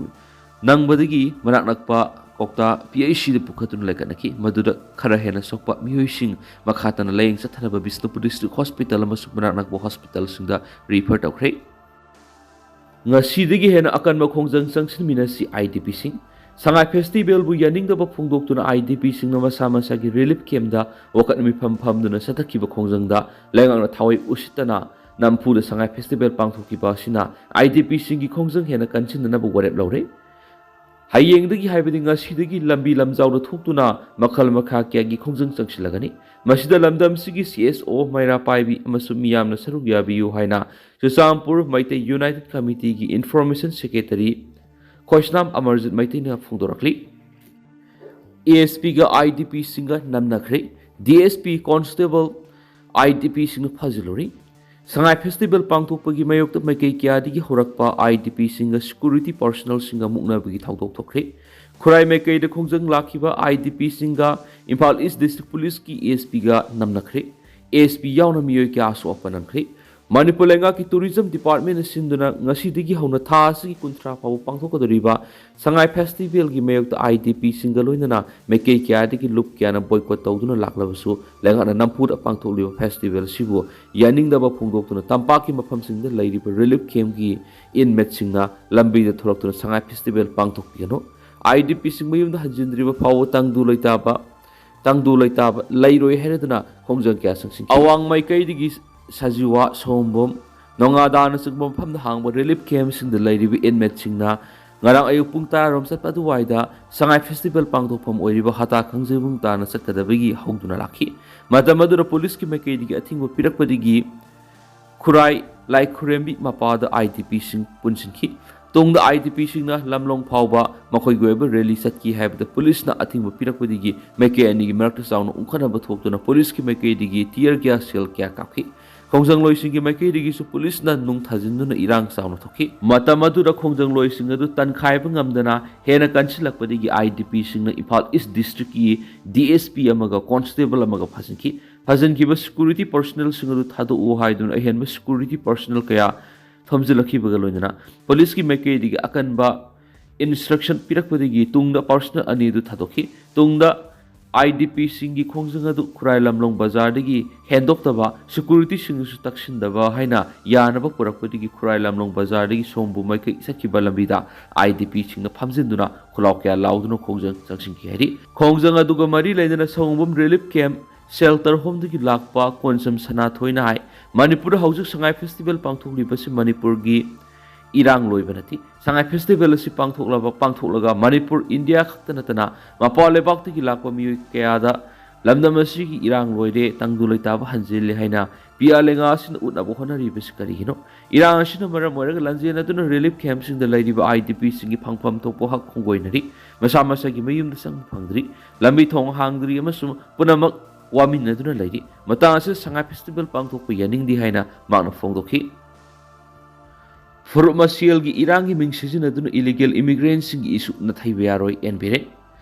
ꯅꯪꯕꯗꯒꯤ ꯃꯅꯥꯛ ꯅꯛꯄ ꯀꯣꯛꯇꯥ ꯄꯤ ꯑꯩꯆ ꯁꯤꯗ ꯄꯨꯈꯠꯇꯨꯅ ꯂꯩꯈꯠꯅꯈꯤ꯫ ꯃꯗꯨꯗ ꯈꯔ ꯍꯦꯟꯅ ꯁꯣꯛꯄ ꯃꯤꯑꯣꯏꯁꯤꯡ ꯃꯈꯥ ꯇꯥꯅ ꯂꯥꯌꯦꯡ ꯆꯠꯊꯅꯕ ꯕꯤꯁꯅꯨꯄꯨꯔ ꯗꯤꯁꯇ꯭ꯔꯤꯛ ꯍꯣꯁꯄꯤꯇꯥꯜ ꯑꯃꯁꯨꯡ ꯃꯅꯥꯛ ꯅꯛꯄ ꯍꯣꯁꯄꯤꯇꯥꯜꯁꯤꯡꯗ ꯔꯤꯐꯔ ꯇꯧꯈ꯭ꯔꯦ꯫ ꯉꯁꯤꯗꯒꯤ ꯍꯦꯟꯅ ꯑꯀꯟꯕ ꯈꯣꯡꯖꯪ ꯆꯪꯁꯤꯟꯃꯤꯟꯅꯁꯤ ꯑꯥꯏ ꯗꯤ ꯄꯤꯁꯤꯡ꯫ ꯁꯉꯥꯏ ꯐꯦꯁꯇꯤꯚꯦꯜꯕꯨ ꯌꯥꯅꯤꯡꯗꯕ ꯐꯣꯡꯗꯣꯛꯇꯨꯅ ꯑꯥꯏ ꯗꯤ ꯄꯤꯁꯤꯡꯅ ꯃꯁꯥ ꯃꯁꯥꯒꯤ ꯔꯤꯂꯤꯐ ꯀꯦꯝꯗ ꯋꯥꯀꯠ ꯃꯤꯐꯝ ꯐꯝꯗꯨꯅ ꯆꯠꯊꯈꯤꯕ ꯈꯣꯡꯖꯪꯗ ꯂꯩꯉꯥꯛꯅ ꯊꯥꯑꯣꯏ ꯎꯁꯤꯠꯇꯅ ꯅꯝꯐꯨꯗ ꯁꯉꯥꯏ ꯐꯦꯁꯇꯤꯚꯦꯜ ꯄꯥꯡꯊꯣꯛꯈꯤꯕ ꯑꯁꯤꯅ ꯑꯥꯏ ꯗꯤ ꯄꯤꯁꯤꯡꯒꯤ ꯈꯣꯡꯖꯪ ꯍꯦꯟꯅ ꯀꯟꯁꯤꯟꯅꯅꯕ ꯋꯥꯔꯦꯞ ꯂꯧꯔꯦ꯫ ꯍꯌꯦꯡꯗꯒꯤ ꯍꯥꯏꯕꯗꯤ ꯉꯁꯤꯗꯒꯤ ꯂꯝꯕꯤ ꯂꯝꯖꯥꯎꯗ ꯊꯣꯛꯇꯨꯅ ꯃꯈꯜ ꯃꯈꯥ ꯀꯌꯥꯒꯤ ꯈꯣꯡꯖꯪ ꯆꯪꯁꯤꯜꯂꯒꯅꯤ꯫ ꯃꯁꯤꯗ ꯂꯝꯗꯝꯁꯤꯒꯤ ꯁꯤ ꯑꯦꯁ ꯑꯣ, ꯃꯩꯔꯥ ꯄꯥꯏꯕꯤ ꯑꯃꯁꯨꯡ ꯃꯤꯌꯥꯝꯅ ꯁꯔꯨꯛ ꯌꯥꯕꯤꯌꯨ ꯍꯥꯏꯅ ꯆꯨꯔꯆꯥꯟꯄꯨꯔ ꯃꯩꯇꯩ ꯌꯨꯅꯥꯏꯇꯦꯗ ꯀꯃꯤꯇꯤꯒꯤ ꯏꯟꯐꯣꯔꯃꯦꯁꯟ ꯁꯦꯀ꯭ꯔꯦꯇꯔꯤ ꯈꯣꯏꯁꯅꯥꯝ ꯑꯃꯔꯖꯤꯠ ꯃꯩꯇꯩꯅ ꯐꯣꯡꯗꯣꯔꯛꯂꯤ꯫ ꯑꯦ ꯑꯦꯁ ꯄꯤꯒ I D ꯄꯤꯁꯤꯡꯒ ꯅꯝꯅꯈ꯭ꯔꯦ꯫ D S P constable I D ꯄꯤꯁꯤꯡꯅ ꯐꯥꯖꯤꯜꯂꯨꯔꯤ꯫ Sangai festival ꯄꯥꯡꯊꯣꯛꯄꯒꯤ ꯃꯥꯌꯣꯛꯇ ꯃꯥꯏꯀꯩ ꯀꯌꯥꯗꯒꯤ ꯍꯧꯔꯛꯄ ꯑꯥꯏ ꯗꯤ ꯄꯤꯁꯤꯡꯒ ꯁꯦꯀ꯭ꯌꯨꯔꯤꯇꯤ ꯄꯥꯔꯁꯣꯅꯦꯜꯁꯤꯡꯒ ꯃꯨꯛꯅꯕꯒꯤ ꯊꯧꯗꯣꯛ ꯊꯣꯛꯈ꯭ꯔꯦ꯫ ꯈꯨꯔꯥꯏ ꯃꯥꯏꯀꯩꯗ ꯈꯣꯡꯖꯪ ꯂꯥꯛꯈꯤꯕ I D ꯄꯤꯁꯤꯡꯒ Imphal is district ꯄꯨꯂꯤꯁꯀꯤ ꯑꯦ ꯑꯦꯁ ꯄꯤꯒ ꯅꯝꯅꯈ꯭ꯔꯦ꯫ ꯑꯦ ꯑꯦꯁ ꯄꯤ ꯌꯥꯎꯅ ꯃꯤꯑꯣꯏ ꯀꯌꯥ ꯑꯁꯣꯛ ꯑꯄꯟ ꯅꯪꯈ꯭ꯔꯦ꯫ ꯃꯅꯤꯄꯨꯔ ꯂꯩꯉꯥꯛꯀꯤ ꯇꯨꯔꯤꯖꯝ ꯗꯤꯄꯥꯔꯠꯃꯦꯟꯅ ꯁꯤꯟꯗꯨꯅ ꯉꯁꯤꯗꯒꯤ ꯍꯧꯅ ꯊꯥ ꯑꯁꯤꯒꯤ ꯀꯨꯟꯊ꯭ꯔꯥ ꯐꯥꯎꯕ ꯄꯥꯡꯊꯣꯛꯀꯗꯧꯔꯤꯕ ꯁꯉꯥꯏ ꯐꯦꯁꯇꯤꯚꯦꯜꯒꯤ ꯃꯥꯌꯣꯛꯇ ꯑꯥꯏ ꯗꯤ ꯄꯤꯁꯤꯡꯒ ꯂꯣꯏꯅꯅ ꯃꯥꯏꯀꯩ ꯀꯌꯥꯗꯒꯤ ꯂꯨꯞ ꯀꯌꯥꯅ ꯕꯣꯏꯀꯣꯠ ꯇꯧꯗꯨꯅ ꯂꯥꯛꯂꯕꯁꯨ, ꯂꯩꯉꯥꯛꯅ ꯅꯝꯐꯨꯗ ꯄꯥꯡꯊꯣꯛꯂꯤꯕ ꯐꯦꯁꯇꯤꯚꯦꯜ ꯑꯁꯤꯕꯨ ꯌꯥꯅꯤꯡꯗꯕ ꯐꯣꯡꯗꯣꯛꯇꯨꯅ ꯇꯝꯄꯥꯛꯀꯤ ꯃꯐꯝꯁꯤꯡꯗ ꯂꯩꯔꯤꯕ ꯔꯤꯂꯤꯐ ꯀꯦꯝꯞꯀꯤ ꯏꯟꯃꯦꯠꯁꯤꯡꯅ ꯂꯝꯕꯤꯗ ꯊꯣꯛꯂꯛꯇꯨꯅ ꯁꯉꯥꯏ ꯐꯦꯁꯇꯤꯚꯦꯜ ꯄꯥꯡꯊꯣꯛꯄꯤꯒꯅꯨ꯫ ꯑꯥꯏ ꯗꯤ ꯄꯤꯁꯤꯡ ꯃꯌꯨꯝꯗ ꯍꯟꯖꯤꯟꯗ꯭ꯔꯤꯕ ꯐꯥꯎꯕ ꯇꯪꯗꯨ ꯂꯩꯇꯥꯕ ꯇꯪꯗꯨ ꯂꯩꯇꯥꯕ ꯂꯩꯔꯣꯏ ꯍꯥꯏꯔꯗꯨꯅ ꯈꯣꯡꯖꯪ ꯀꯌꯥ ꯆꯪꯁꯤꯟꯈꯤ꯫ ꯑꯋꯥꯡ ꯃꯥꯏꯀꯩꯗꯒꯤ ꯁꯖꯤꯋꯥ, ꯁꯣꯝꯕꯣꯝ, ꯅꯣꯉꯥꯗꯥꯅꯆꯤꯡꯕ ꯃꯐꯝꯗ ꯍꯥꯡꯕ relief camp ꯁꯤꯡꯗ ꯂꯩꯔꯤꯕ inmate ꯁꯤꯡꯅ ꯉꯔꯥꯡ ꯑꯌꯨꯛ ꯄꯨꯡ ꯇꯔꯥꯔꯣꯝ ꯆꯠꯄ ꯑꯗꯨꯋꯥꯏꯗ ꯁꯉꯥꯏ festival ꯄꯥꯡꯊꯣꯛꯐꯝ ꯑꯣꯏꯔꯤꯕ ꯍꯇꯥ ꯈꯪꯖꯩꯕꯨꯡ ꯇꯥꯅ ꯆꯠꯀꯗꯕꯒꯤ ꯍꯧꯗꯨꯅ ꯂꯥꯛꯈꯤ꯫ ꯃꯇꯝ ꯑꯗꯨꯗ ꯄꯨꯂꯤꯁꯀꯤ ꯃꯥꯏꯀꯩꯗꯒꯤ ꯑꯊꯤꯡꯕ ꯄꯤꯔꯛꯄꯗꯒꯤ ꯈꯨꯔꯥꯏ ꯂꯥꯏꯈꯨꯔꯦꯝꯕꯤ ꯃꯄꯥꯗ IDP ꯁꯤꯡ ꯄꯨꯟꯁꯤꯟꯈꯤ꯫ ꯇꯨꯡꯗ IDP ꯁꯤꯡꯅ ꯂꯝꯂꯣꯡ ꯐꯥꯎꯕ ꯃꯈꯣꯏꯒꯤ ꯑꯣꯏꯕ rally ꯆꯠꯈꯤ ꯍꯥꯏꯕꯗ ꯄꯨꯂꯤꯁꯅ ꯑꯊꯤꯡꯕ ꯄꯤꯔꯛꯄꯗꯒꯤ ꯃꯥꯏꯀꯩ ꯑꯅꯤꯒꯤ ꯃꯔꯛꯇ ꯆꯥꯎꯅ ꯎꯪꯈꯠꯅꯕ ꯊꯣꯛꯇꯨꯅ ꯄꯨꯂꯤꯁꯀꯤ ꯃꯥꯏꯀꯩꯗꯒꯤ tear gas shell ꯀꯌꯥ ꯀꯥꯞꯈꯤ꯫ ꯈꯣꯡꯖꯪꯂꯣꯏꯁꯤꯡꯒꯤ ꯃꯥꯏꯀꯩꯗꯒꯤꯁꯨ ꯄꯨꯂꯤꯁꯅ ꯅꯨꯡ ꯊꯥꯖꯤꯟꯗꯨꯅ ꯏꯔꯥꯡ ꯆꯥꯎꯅ ꯊꯣꯛꯈꯤ꯫ ꯃꯇꯝ ꯑꯗꯨꯗ ꯈꯣꯡꯖꯪꯂꯣꯏꯁꯤꯡ ꯑꯗꯨ ꯇꯟꯈꯥꯏꯕ ꯉꯝꯗꯅ ꯍꯦꯟꯅ ꯀꯟꯁꯤꯜꯂꯛꯄꯗꯒꯤ IDP ꯁꯤꯡꯅ ꯏꯝꯐꯥꯜ East District ꯀꯤ DSP ꯑꯃꯒ constable ꯑꯃꯒ ꯐꯥꯖꯤꯟꯈꯤ꯫ ꯐꯥꯖꯤꯟꯈꯤꯕ security personnel ꯁꯤꯡ ꯑꯗꯨ ꯊꯥꯗꯣꯛꯎ ꯍꯥꯏꯗꯨꯅ ꯑꯍꯦꯟꯕ security personnel ꯀꯌꯥ ꯊꯣꯝꯖꯤꯜꯂꯛꯈꯤꯕꯒ ꯂꯣꯏꯅꯅ ꯄꯨꯂꯤꯁꯀꯤ ꯃꯥꯏꯀꯩꯗꯒꯤ ꯑꯀꯟꯕ instruction ꯄꯤꯔꯛꯄꯗꯒꯤ ꯇꯨꯡꯗ personnel ꯑꯅꯤ ꯑꯗꯨ ꯊꯥꯗꯣꯛꯈꯤ꯫ ꯇꯨꯡꯗ IDP ꯁꯤꯡꯒꯤ ꯈꯣꯡꯖꯪ ꯑꯗꯨ ꯈꯨꯔꯥꯏ ꯂꯝꯂꯣꯡ ꯕꯖꯥꯔꯗꯒꯤ ꯍꯦꯟꯗꯣꯛꯇꯕ, security ꯁꯤꯡꯅꯁꯨ ꯇꯛꯁꯤꯟꯗꯕ ꯍꯥꯏꯅ ꯌꯥꯅꯕ ꯄꯨꯔꯛꯄꯗꯒꯤ ꯈꯨꯔꯥꯏ ꯂꯝꯂꯣꯡ ꯕꯖꯥꯔꯗꯒꯤ ꯁꯣꯝꯕꯨ ꯃꯥꯏꯀꯩ ꯆꯠꯈꯤꯕ ꯂꯝꯕꯤꯗ IDP ꯁꯤꯡꯅ ꯐꯝꯖꯤꯟꯗꯨꯅ ꯈꯨꯂꯥꯎ ꯀꯌꯥ ꯂꯥꯎꯗꯨꯅ ꯈꯣꯡꯖꯪ ꯆꯪꯁꯤꯟꯈꯤ ꯍꯥꯏꯔꯤ꯫ ꯈꯣꯡꯖꯪ ꯑꯗꯨꯒ ꯃꯔꯤ ꯂꯩꯅꯅ ꯁꯑꯣꯝꯕꯨꯝ relief camp shelter home ꯗꯒꯤ ꯂꯥꯛꯄ ꯀꯣꯟꯁꯝ ꯁꯅꯥꯊꯣꯏꯅ ꯍꯥꯏ, ꯃꯅꯤꯄꯨꯔꯗ ꯍꯧꯖꯤꯛ ꯁꯉꯥꯏ festival ꯄꯥꯡꯊꯣꯛꯂꯤꯕꯁꯤ ꯃꯅꯤꯄꯨꯔꯒꯤ ꯏꯔꯥꯡ ꯂꯣꯏꯕ ꯅꯠꯇꯦ꯫ ꯁꯉꯥꯏ festival ꯑꯁꯤ ꯄꯥꯡꯊꯣꯛꯂꯕ, ꯄꯥꯡꯊꯣꯛꯂꯒ ꯃꯅꯤꯄꯨꯔ, ꯏꯟꯗꯤꯌꯥ ꯈꯛꯇ ꯅꯠꯇꯅ ꯃꯄꯥꯟ ꯂꯩꯕꯥꯛꯇꯒꯤ ꯂꯥꯛꯄ ꯃꯤꯑꯣꯏ ꯀꯌꯥꯗ ꯂꯝꯗꯝ ꯑꯁꯤꯒꯤ ꯏꯔꯥꯡ ꯂꯣꯏꯔꯦ, ꯇꯪꯗꯨ ꯂꯩꯇꯥꯕ ꯍꯟꯖꯤꯜꯂꯦ ꯍꯥꯏꯅ ꯄꯤꯌꯥ ꯂꯦꯡꯉꯥ ꯑꯁꯤꯅ ꯎꯠꯅꯕ ꯍꯣꯠꯅꯔꯤꯕꯁꯤ ꯀꯔꯤꯒꯤꯅꯣ? ꯏꯔꯥꯡ ꯑꯁꯤꯅ ꯃꯔꯝ ꯑꯣꯏꯔꯒ ꯂꯥꯟꯖꯦꯟꯅꯗꯨꯅ relief camp ꯁꯤꯡꯗ ꯂꯩꯔꯤꯕ IDP ꯁꯤꯡꯒꯤ ꯐꯪꯐꯝ ꯊꯣꯛꯄ ꯍꯛ ꯈꯣꯡꯒꯣꯏꯅꯔꯤ꯫ ꯃꯁꯥ ꯃꯁꯥꯒꯤ ꯃꯌꯨꯝꯗ ꯆꯪꯕ ꯐꯪꯗ꯭ꯔꯤ꯫ ꯂꯝꯕꯤ ꯊꯣꯡ ꯍꯥꯡꯗ꯭ꯔꯤ ꯑꯃꯁꯨꯡ ꯄꯨꯝꯅꯃꯛ ꯋꯥꯃꯤꯟꯅꯗꯨꯅ ꯂꯩꯔꯤ꯫ ꯃꯇꯥꯡ ꯑꯁꯤꯗ ꯁꯉꯥꯏ festival ꯄꯥꯡꯊꯣꯛꯄ ꯌꯥꯅꯤꯡꯗꯦ ꯍꯥꯏꯅ ꯃꯍꯥꯛꯅ ꯐꯣꯡꯗꯣꯛꯈꯤ꯫ ꯐꯨꯔꯨꯞ ꯃꯁꯦꯜꯒꯤ ꯏꯔꯥꯡꯒꯤ ꯃꯤꯡ ꯁꯤꯖꯤꯟꯅꯗꯨꯅ illegal immigrant ꯁꯤꯡꯒꯤ issue ꯅꯥꯊꯩꯕ ꯌꯥꯔꯣꯏ, N Biren.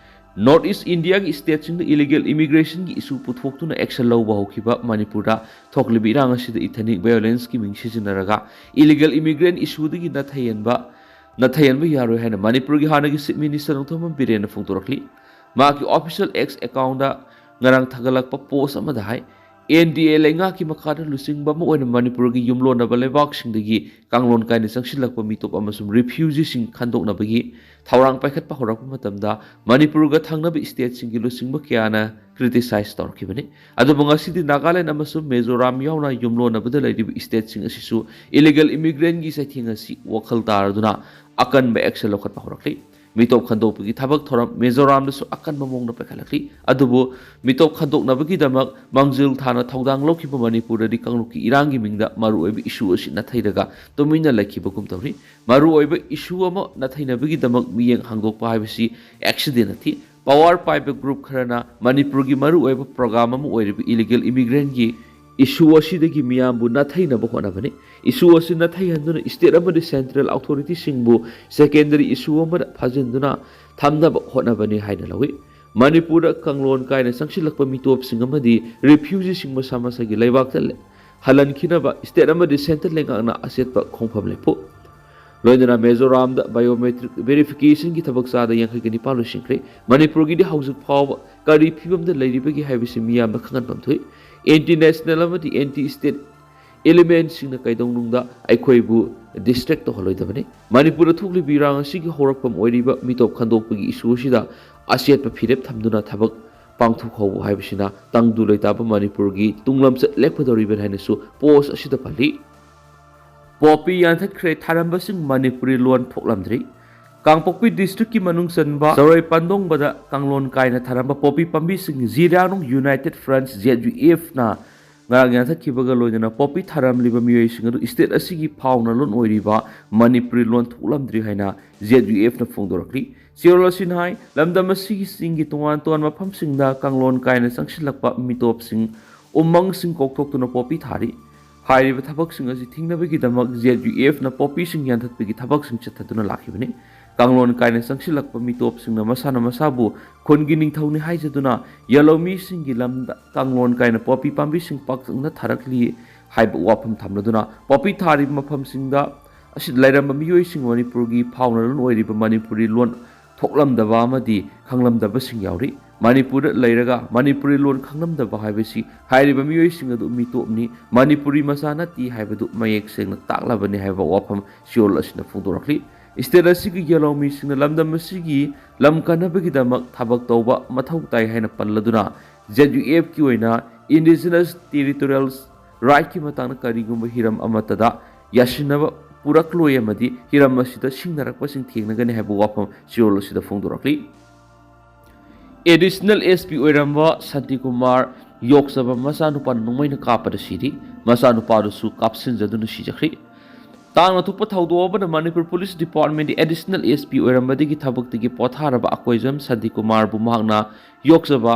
North East India ꯒꯤ state ꯁꯤꯡꯗ illegal immigration ꯒꯤ issue ꯄꯨꯊꯣꯛꯇꯨꯅ action ꯂꯧꯕ ꯍꯧꯈꯤꯕ ꯃꯅꯤꯄꯨꯔꯗ ꯊꯣꯛꯂꯤꯕ ꯏꯔꯥꯡ ꯑꯁꯤꯗ ethnic violence ꯀꯤ ꯃꯤꯡ ꯁꯤꯖꯤꯟꯅꯔꯒ illegal immigrant issue ꯗꯒꯤ ꯅꯥꯊꯩꯍꯟꯕ, ꯅꯥꯊꯩꯍꯟꯕ ꯌꯥꯔꯣꯏ ꯍꯥꯏꯅ ꯃꯅꯤꯄꯨꯔꯒꯤ ꯍꯥꯟꯅꯒꯤ Chief Minister ꯅꯣꯡꯊꯣꯝꯕꯝ ꯕꯤꯔꯦꯟꯅ ꯐꯣꯡꯗꯣꯔꯛꯂꯤ꯫ ꯃꯍꯥꯛꯀꯤ official X account ꯗ ꯉꯔꯥꯡ ꯊꯥꯒꯠꯂꯛꯄ post ꯑꯃꯗ ꯍꯥꯏ, ꯑꯦꯟ ꯗꯤ ꯑꯦ ꯂꯩꯉꯥꯛꯀꯤ ꯃꯈꯥꯗ ꯂꯨꯆꯤꯡꯕ ꯑꯃ ꯑꯣꯏꯅ ꯃꯅꯤꯄꯨꯔꯒꯤ ꯌꯨꯝꯂꯣꯟꯅꯕ ꯂꯩꯕꯥꯛꯁꯤꯡꯗꯒꯤ ꯀꯥꯡꯂꯣꯟ ꯀꯥꯏꯅ ꯆꯪꯁꯤꯜꯂꯛꯄ ꯃꯤꯇꯣꯞ ꯑꯃꯁꯨꯡ ꯔꯤꯐ꯭ꯌꯨꯖꯤꯁꯤꯡ ꯈꯟꯗꯣꯛꯅꯕꯒꯤ ꯊꯧꯔꯥꯡ ꯄꯥꯏꯈꯠꯄ ꯍꯧꯔꯛꯄ ꯃꯇꯝꯗ ꯃꯅꯤꯄꯨꯔꯒ ꯊꯪꯅꯕ ꯏꯁꯇꯦꯠꯁꯤꯡꯒꯤ ꯂꯨꯆꯤꯡꯕ ꯀꯌꯥꯅ ꯀ꯭ꯔꯤꯇꯤꯁꯥꯏꯖ ꯇꯧꯔꯛꯈꯤꯕꯅꯤ꯫ ꯑꯗꯨꯕꯨ ꯉꯁꯤꯗꯤ ꯅꯥꯒꯥꯂꯦꯟ ꯑꯃꯁꯨꯡ ꯃꯤꯖꯣꯔꯥꯝ ꯌꯥꯎꯅ ꯌꯨꯝꯂꯣꯟꯅꯕꯗ ꯂꯩꯔꯤꯕ ꯏꯁꯇꯦꯠꯁꯤꯡ ꯑꯁꯤꯁꯨ ꯏꯂꯤꯒꯦꯜ ꯏꯃꯤꯒ꯭ꯔꯦꯟꯒꯤ ꯆꯩꯊꯦꯡ ꯑꯁꯤ ꯋꯥꯈꯜ ꯇꯥꯔꯗꯨꯅ ꯑꯀꯟꯕ ꯑꯦꯛꯁꯟ ꯂꯧꯈꯠꯄ ꯍꯧꯔꯛꯂꯤ꯫ ꯃꯤꯇꯣꯞ ꯈꯟꯗꯣꯛꯄꯒꯤ ꯊꯕꯛ ꯊꯧꯔꯝ ꯃꯤꯖꯣꯔꯥꯝꯗꯁꯨ ꯑꯀꯟꯕ ꯃꯑꯣꯡꯗ ꯄꯥꯏꯈꯠꯂꯛꯂꯤ꯫ ꯑꯗꯨꯕꯨ ꯃꯤꯇꯣꯞ ꯈꯟꯗꯣꯛꯅꯕꯒꯤꯗꯃꯛ ꯃꯥꯡꯖꯤꯜ ꯊꯥꯅ ꯊꯧꯗꯥꯡ ꯂꯧꯈꯤꯕ ꯃꯅꯤꯄꯨꯔꯗꯗꯤ ꯀꯥꯡꯂꯨꯞꯀꯤ ꯏꯔꯥꯡꯒꯤ ꯃꯤꯡꯗ ꯃꯔꯨꯑꯣꯏꯕ ꯏꯁꯨ ꯑꯁꯤ ꯅꯥꯊꯩꯔꯒ ꯇꯨꯃꯤꯟꯅ ꯂꯩꯈꯤꯕꯒꯨꯝ ꯇꯧꯔꯤ꯫ ꯃꯔꯨꯑꯣꯏꯕ ꯏꯁꯨ ꯑꯃ ꯅꯥꯊꯩꯅꯕꯒꯤꯗꯃꯛ ꯃꯤꯠꯌꯦꯡ ꯍꯥꯡꯗꯣꯛꯄ ꯍꯥꯏꯕꯁꯤ ꯑꯦꯛꯁꯤꯗꯦꯟ ꯅꯠꯇꯦ꯫ ꯄꯋꯥꯔ ꯄꯥꯏꯕ ꯒ꯭ꯔꯨꯞ ꯈꯔꯅ ꯃꯅꯤꯄꯨꯔꯒꯤ ꯃꯔꯨꯑꯣꯏꯕ ꯄ꯭ꯔꯣꯒ꯭ꯔꯥꯝ ꯑꯃ ꯑꯣꯏꯔꯤꯕ ꯏꯂꯤꯒꯦꯜ ꯏꯃꯤꯒ꯭ꯔꯦꯟꯒꯤ ꯏꯁꯨ ꯑꯁꯤꯗꯒꯤ ꯃꯤꯌꯥꯝꯕꯨ ꯅꯥꯊꯩꯅꯕ ꯍꯣꯠꯅꯕꯅꯤ꯫ ꯏꯁꯨ ꯑꯁꯤ ꯅꯥꯊꯩꯍꯟꯗꯨꯅ ꯏꯁꯇꯦꯠ ꯑꯃꯗꯤ ꯁꯦꯟꯇ꯭ꯔꯦꯜ ꯑꯣꯊꯣꯔꯤꯇꯤꯁꯤꯡꯕꯨ ꯁꯦꯀꯦꯟꯗꯔꯤ ꯏꯁꯨ ꯑꯃꯗ ꯐꯥꯖꯤꯟꯗꯨꯅ ꯊꯝꯅꯕ ꯍꯣꯠꯅꯕꯅꯤ ꯍꯥꯏꯅ ꯂꯧꯏ꯫ ꯃꯅꯤꯄꯨꯔꯗ ꯀꯥꯡꯂꯣꯟ ꯀꯥꯏꯅ ꯆꯪꯁꯤꯜꯂꯛꯄ ꯃꯤꯇꯣꯞꯁꯤꯡ ꯑꯃꯗꯤ ꯔꯤꯐ꯭ꯌꯨꯖꯤꯁꯤꯡ ꯃꯁꯥ ꯃꯁꯥꯒꯤ ꯂꯩꯕꯥꯛꯇ ꯂꯦ-, ꯍꯜꯍꯟꯈꯤꯅꯕ ꯏꯁꯇꯦꯠ ꯑꯃꯗꯤ ꯁꯦꯟꯇꯔ ꯂꯩꯉꯥꯛꯅ ꯑꯆꯦꯠꯄ ꯈꯣꯡꯐꯝ ꯂꯦꯞꯄꯨ꯫ ꯂꯣꯏꯅꯅ ꯃꯤꯖꯣꯔꯥꯝꯗ ꯕꯥꯏꯑꯣꯃꯦꯇ꯭ꯔꯤꯛ ꯚꯦꯔꯤꯐꯤꯀꯦꯁꯟꯒꯤ ꯊꯕꯛ ꯆꯥꯗ ꯌꯥꯡꯈꯩꯒ ꯅꯤꯄꯥꯟ ꯂꯣꯏꯁꯤꯟꯈ꯭ꯔꯦ꯫ ꯃꯅꯤꯄꯨꯔꯒꯤꯗꯤ ꯍꯧꯖꯤꯛ ꯐꯥꯎꯕ ꯀꯔꯤ ꯐꯤꯕꯝꯗ ꯂꯩꯔꯤꯕꯒꯦ ꯍꯥꯏꯕꯁꯤ ꯃꯤꯌꯥꯝꯅ ꯈꯪꯍꯟꯐꯝ ꯊꯣꯛꯏ꯫ ꯑꯦꯟꯇꯤ ꯅꯦꯁꯅꯦꯜ ꯑꯃꯗꯤ ꯑꯦꯟꯇꯤ ꯏꯁꯇꯦꯠ ꯑꯦꯂꯤꯃꯦꯟꯁꯤꯡꯅ ꯀꯩꯗꯧꯅꯨꯡꯗ ꯑꯩꯈꯣꯏꯕꯨ ꯗꯤꯁꯇ꯭ꯔꯦꯛ ꯇꯧꯍꯜꯂꯣꯏꯗꯕꯅꯤ꯫ ꯃꯅꯤꯄꯨꯔꯗ ꯊꯣꯛꯂꯤꯕ ꯏꯔꯥꯡ ꯑꯁꯤꯒꯤ ꯍꯧꯔꯛꯐꯝ ꯑꯣꯏꯔꯤꯕ ꯃꯤꯇꯣꯞ ꯈꯟꯗꯣꯛꯄꯒꯤ ꯏꯁꯨ ꯑꯁꯤꯗ ꯑꯆꯦꯠꯄ ꯐꯤꯔꯦꯞ ꯊꯝꯗꯨꯅ ꯊꯕꯛ ꯄꯥꯡꯊꯣꯛꯍꯧꯕ ꯍꯥꯏꯕꯁꯤꯅ ꯇꯪꯗꯨ ꯂꯩꯇꯥꯕ ꯃꯅꯤꯄꯨꯔꯒꯤ ꯇꯨꯡꯂꯝꯆꯠ ꯂꯦꯞꯀꯗꯧꯔꯤꯕꯅꯤ ꯍꯥꯏꯅꯁꯨ ꯄꯣꯁ ꯑꯁꯤꯗ ꯄꯜꯂꯤ꯫ ꯄꯣꯄꯤ ꯌꯥꯟꯊꯠꯈ꯭ꯔꯦ, ꯊꯥꯔꯝꯕꯁꯤꯡ ꯃꯅꯤꯄꯨꯔꯤ ꯂꯣꯟ ꯊꯣꯛꯂꯝꯗ꯭ꯔꯤ꯫ ꯀꯥꯡꯄꯣꯛꯄꯤ ꯗꯤꯁꯇ꯭ꯔꯤꯛꯀꯤ ꯃꯅꯨꯡ ꯆꯟꯕ ꯆꯔꯣꯏ ꯄꯟꯗꯣꯡꯕꯗ ꯀꯥꯡꯂꯣꯟ ꯀꯥꯏꯅ ꯊꯥꯔꯝꯕ ꯄꯣꯄꯤ ꯄꯥꯝꯕꯤꯁꯤꯡ ꯖꯤꯔꯤꯌꯥꯅꯨꯡ ꯌꯨꯅꯥꯏꯇꯦꯠ ꯐ꯭ꯔꯟꯠ, ꯖꯦ ꯌꯨ ꯑꯦꯐꯅ ꯉꯔꯥꯡ ꯌꯥꯟꯊꯠꯈꯤꯕꯒ ꯂꯣꯏꯅꯅ ꯄꯣꯄꯤ ꯊꯥꯔꯝꯂꯤꯕ ꯃꯤꯑꯣꯏꯁꯤꯡ ꯑꯗꯨ ꯏꯁꯇꯦꯠ ꯑꯁꯤꯒꯤ ꯐꯥꯎꯅ ꯂꯣꯟ ꯑꯣꯏꯔꯤꯕ ꯃꯅꯤꯄꯨꯔꯤ ꯂꯣꯟ ꯊꯣꯛꯂꯝꯗ꯭ꯔꯤ ꯍꯥꯏꯅ ꯖꯦ ꯌꯨ ꯑꯦꯐꯅ ꯐꯣꯡꯗꯣꯔꯛꯂꯤ꯫ ꯆꯦꯔꯣꯜ ꯑꯁꯤꯅ ꯍꯥꯏ, ꯂꯝꯗꯝ ꯑꯁꯤꯒꯤ ꯆꯤꯡꯒꯤ ꯇꯣꯉꯥꯟ ꯇꯣꯉꯥꯟꯕ ꯃꯐꯝꯁꯤꯡꯗ ꯀꯥꯡꯂꯣꯟ ꯀꯥꯏꯅ ꯆꯪꯁꯤꯜꯂꯛꯄ ꯃꯤꯇꯣꯞꯁꯤꯡ, ꯎꯃꯪꯁꯤꯡ ꯀꯣꯛꯊꯣꯛꯇꯨꯅ ꯄꯣꯄꯤ ꯊꯥꯔꯤ꯫ ꯍꯥꯏꯔꯤꯕ ꯊꯕꯛꯁꯤꯡ ꯑꯁꯤ ꯊꯤꯡꯅꯕꯒꯤꯗꯃꯛ ꯖꯦ ꯌꯨ ꯑꯦꯐꯅ ꯄꯣꯄꯤꯁꯤꯡ ꯌꯥꯟꯊꯠꯄꯒꯤ ꯊꯕꯛꯁꯤꯡ ꯆꯠꯊꯗꯨꯅ ꯂꯥꯛꯈꯤꯕꯅꯤ꯫ ꯀꯥꯡꯂꯣꯟ ꯀꯥꯏꯅ ꯆꯪꯁꯤꯜꯂꯛꯄ ꯃꯤꯇꯣꯞꯁꯤꯡꯅ ꯃꯁꯥꯅ ꯃꯁꯥꯕꯨ ꯈꯨꯟꯒꯤ ꯅꯤꯡꯊꯧꯅꯤ ꯍꯥꯏꯖꯗꯨꯅ ꯌꯦꯜꯍꯧꯃꯤꯁꯤꯡꯒꯤ ꯂꯝꯗ ꯀꯥꯡꯂꯣꯟ ꯀꯥꯏꯅ ꯄꯣꯄꯤ ꯄꯥꯝꯕꯤꯁꯤꯡ ꯄꯥꯛꯇꯛꯅ ꯊꯥꯔꯛꯂꯤ ꯍꯥꯏꯕ ꯋꯥꯐꯝ ꯊꯝꯂꯗꯨꯅ ꯄꯣꯄꯤ ꯊꯥꯔꯤꯕ ꯃꯐꯝꯁꯤꯡꯗ ꯑꯁꯤ ꯂꯩꯔꯝꯕ ꯃꯤꯑꯣꯏꯁꯤꯡ ꯃꯅꯤꯄꯨꯔꯒꯤ ꯐꯥꯎꯅ ꯂꯣꯟ ꯑꯣꯏꯔꯤꯕ ꯃꯅꯤꯄꯨꯔꯤ ꯂꯣꯟ ꯊꯣꯛꯂꯝꯗꯕ ꯑꯃꯗꯤ ꯈꯪꯂꯝꯗꯕꯁꯤꯡ ꯌꯥꯎꯔꯤ꯫ ꯃꯅꯤꯄꯨꯔꯗ ꯂꯩꯔꯒ ꯃꯅꯤꯄꯨꯔꯤ ꯂꯣꯟ ꯈꯪꯂꯝꯗꯕ ꯍꯥꯏꯕꯁꯤ ꯍꯥꯏꯔꯤꯕ ꯃꯤꯑꯣꯏꯁꯤꯡ ꯑꯗꯨ ꯃꯤꯇꯣꯞꯅꯤ, ꯃꯅꯤꯄꯨꯔꯤ ꯃꯆꯥ ꯅꯠꯇꯦ ꯍꯥꯏꯕꯗꯨ ꯃꯌꯦꯛ ꯁꯦꯡꯅ ꯇꯥꯛꯂꯕꯅꯤ ꯍꯥꯏꯕ ꯋꯥꯐꯝ ꯆꯦꯔꯣꯜ ꯑꯁꯤꯅ ꯐꯣꯡꯗꯣꯔꯛꯂꯤ꯫ ꯁ꯭ꯇꯦꯠ ꯑꯁꯤꯒꯤ ꯌꯦꯜꯍꯧꯃꯤꯁꯤꯡꯅ ꯂꯝꯗꯝ ꯑꯁꯤꯒꯤ ꯂꯝ ꯀꯟꯅꯕꯒꯤꯗꯃꯛ ꯊꯕꯛ ꯇꯧꯕ ꯃꯊꯧ ꯇꯥꯏ ꯍꯥꯏꯅ ꯄꯜꯂꯗꯨꯅ, ꯖꯦꯠ ꯌꯨ ꯑꯦꯐꯀꯤ ꯑꯣꯏꯅ ꯏꯟꯗꯤꯖꯤꯅꯁ ꯇꯦꯔꯤꯇꯣꯔꯤꯌꯦꯜ ꯔꯥꯏꯠꯀꯤ ꯃꯇꯥꯡꯗ ꯀꯔꯤꯒꯨꯝꯕ ꯍꯤꯔꯝ ꯑꯃꯠꯇꯗ ꯌꯥꯁꯤꯟꯅꯕ ꯄꯨꯔꯛꯂꯣꯏ ꯑꯃꯗꯤ ꯍꯤꯔꯝ ꯑꯁꯤꯗ ꯁꯤꯡꯅꯔꯛꯄꯁꯤꯡ ꯊꯦꯡꯅꯒꯅꯤ ꯍꯥꯏꯕ ꯋꯥꯐꯝ ꯆꯦꯔꯣꯜ ꯑꯁꯤꯗ ꯐꯣꯡꯗꯣꯔꯛꯂꯤ꯫ ꯑꯦꯗꯤꯁꯅꯦꯜ ꯑꯦꯁ ꯄꯤ ꯑꯣꯏꯔꯝꯕ ꯁꯥꯟꯇꯤꯀꯨꯃꯥꯔ ꯌꯣꯛꯆꯕ ꯃꯆꯥꯅꯨꯄꯥꯅ ꯅꯣꯡꯃꯩꯅ ꯀꯥꯞꯄꯗ ꯁꯤꯔꯤ꯫ ꯃꯆꯥꯅꯨꯄꯥꯗꯨꯁꯨ ꯀꯥꯞꯁꯤꯟꯖꯗꯨꯅ ꯁꯤꯖꯈ꯭ꯔꯤ꯫ ꯇꯥꯡꯅ ꯊꯣꯛꯄ ꯊꯧꯗꯣꯛ ꯑꯃꯅ ꯃꯅꯤꯄꯨꯔ ꯄꯨꯂꯤꯁ ꯗꯤꯄꯥꯔꯠꯃꯦꯟꯒꯤ ꯑꯦꯗꯤꯁꯅꯦꯜ ꯑꯦꯁ ꯄꯤ ꯑꯣꯏꯔꯝꯕꯗꯒꯤ ꯊꯕꯛꯇꯒꯤ ꯄꯣꯊꯥꯔꯕ ꯑꯀꯣꯏꯖꯝ ꯁꯥꯟꯇꯤꯀꯨꯃꯥꯔꯕꯨ ꯃꯍꯥꯛꯅ ꯌꯣꯛꯆꯕ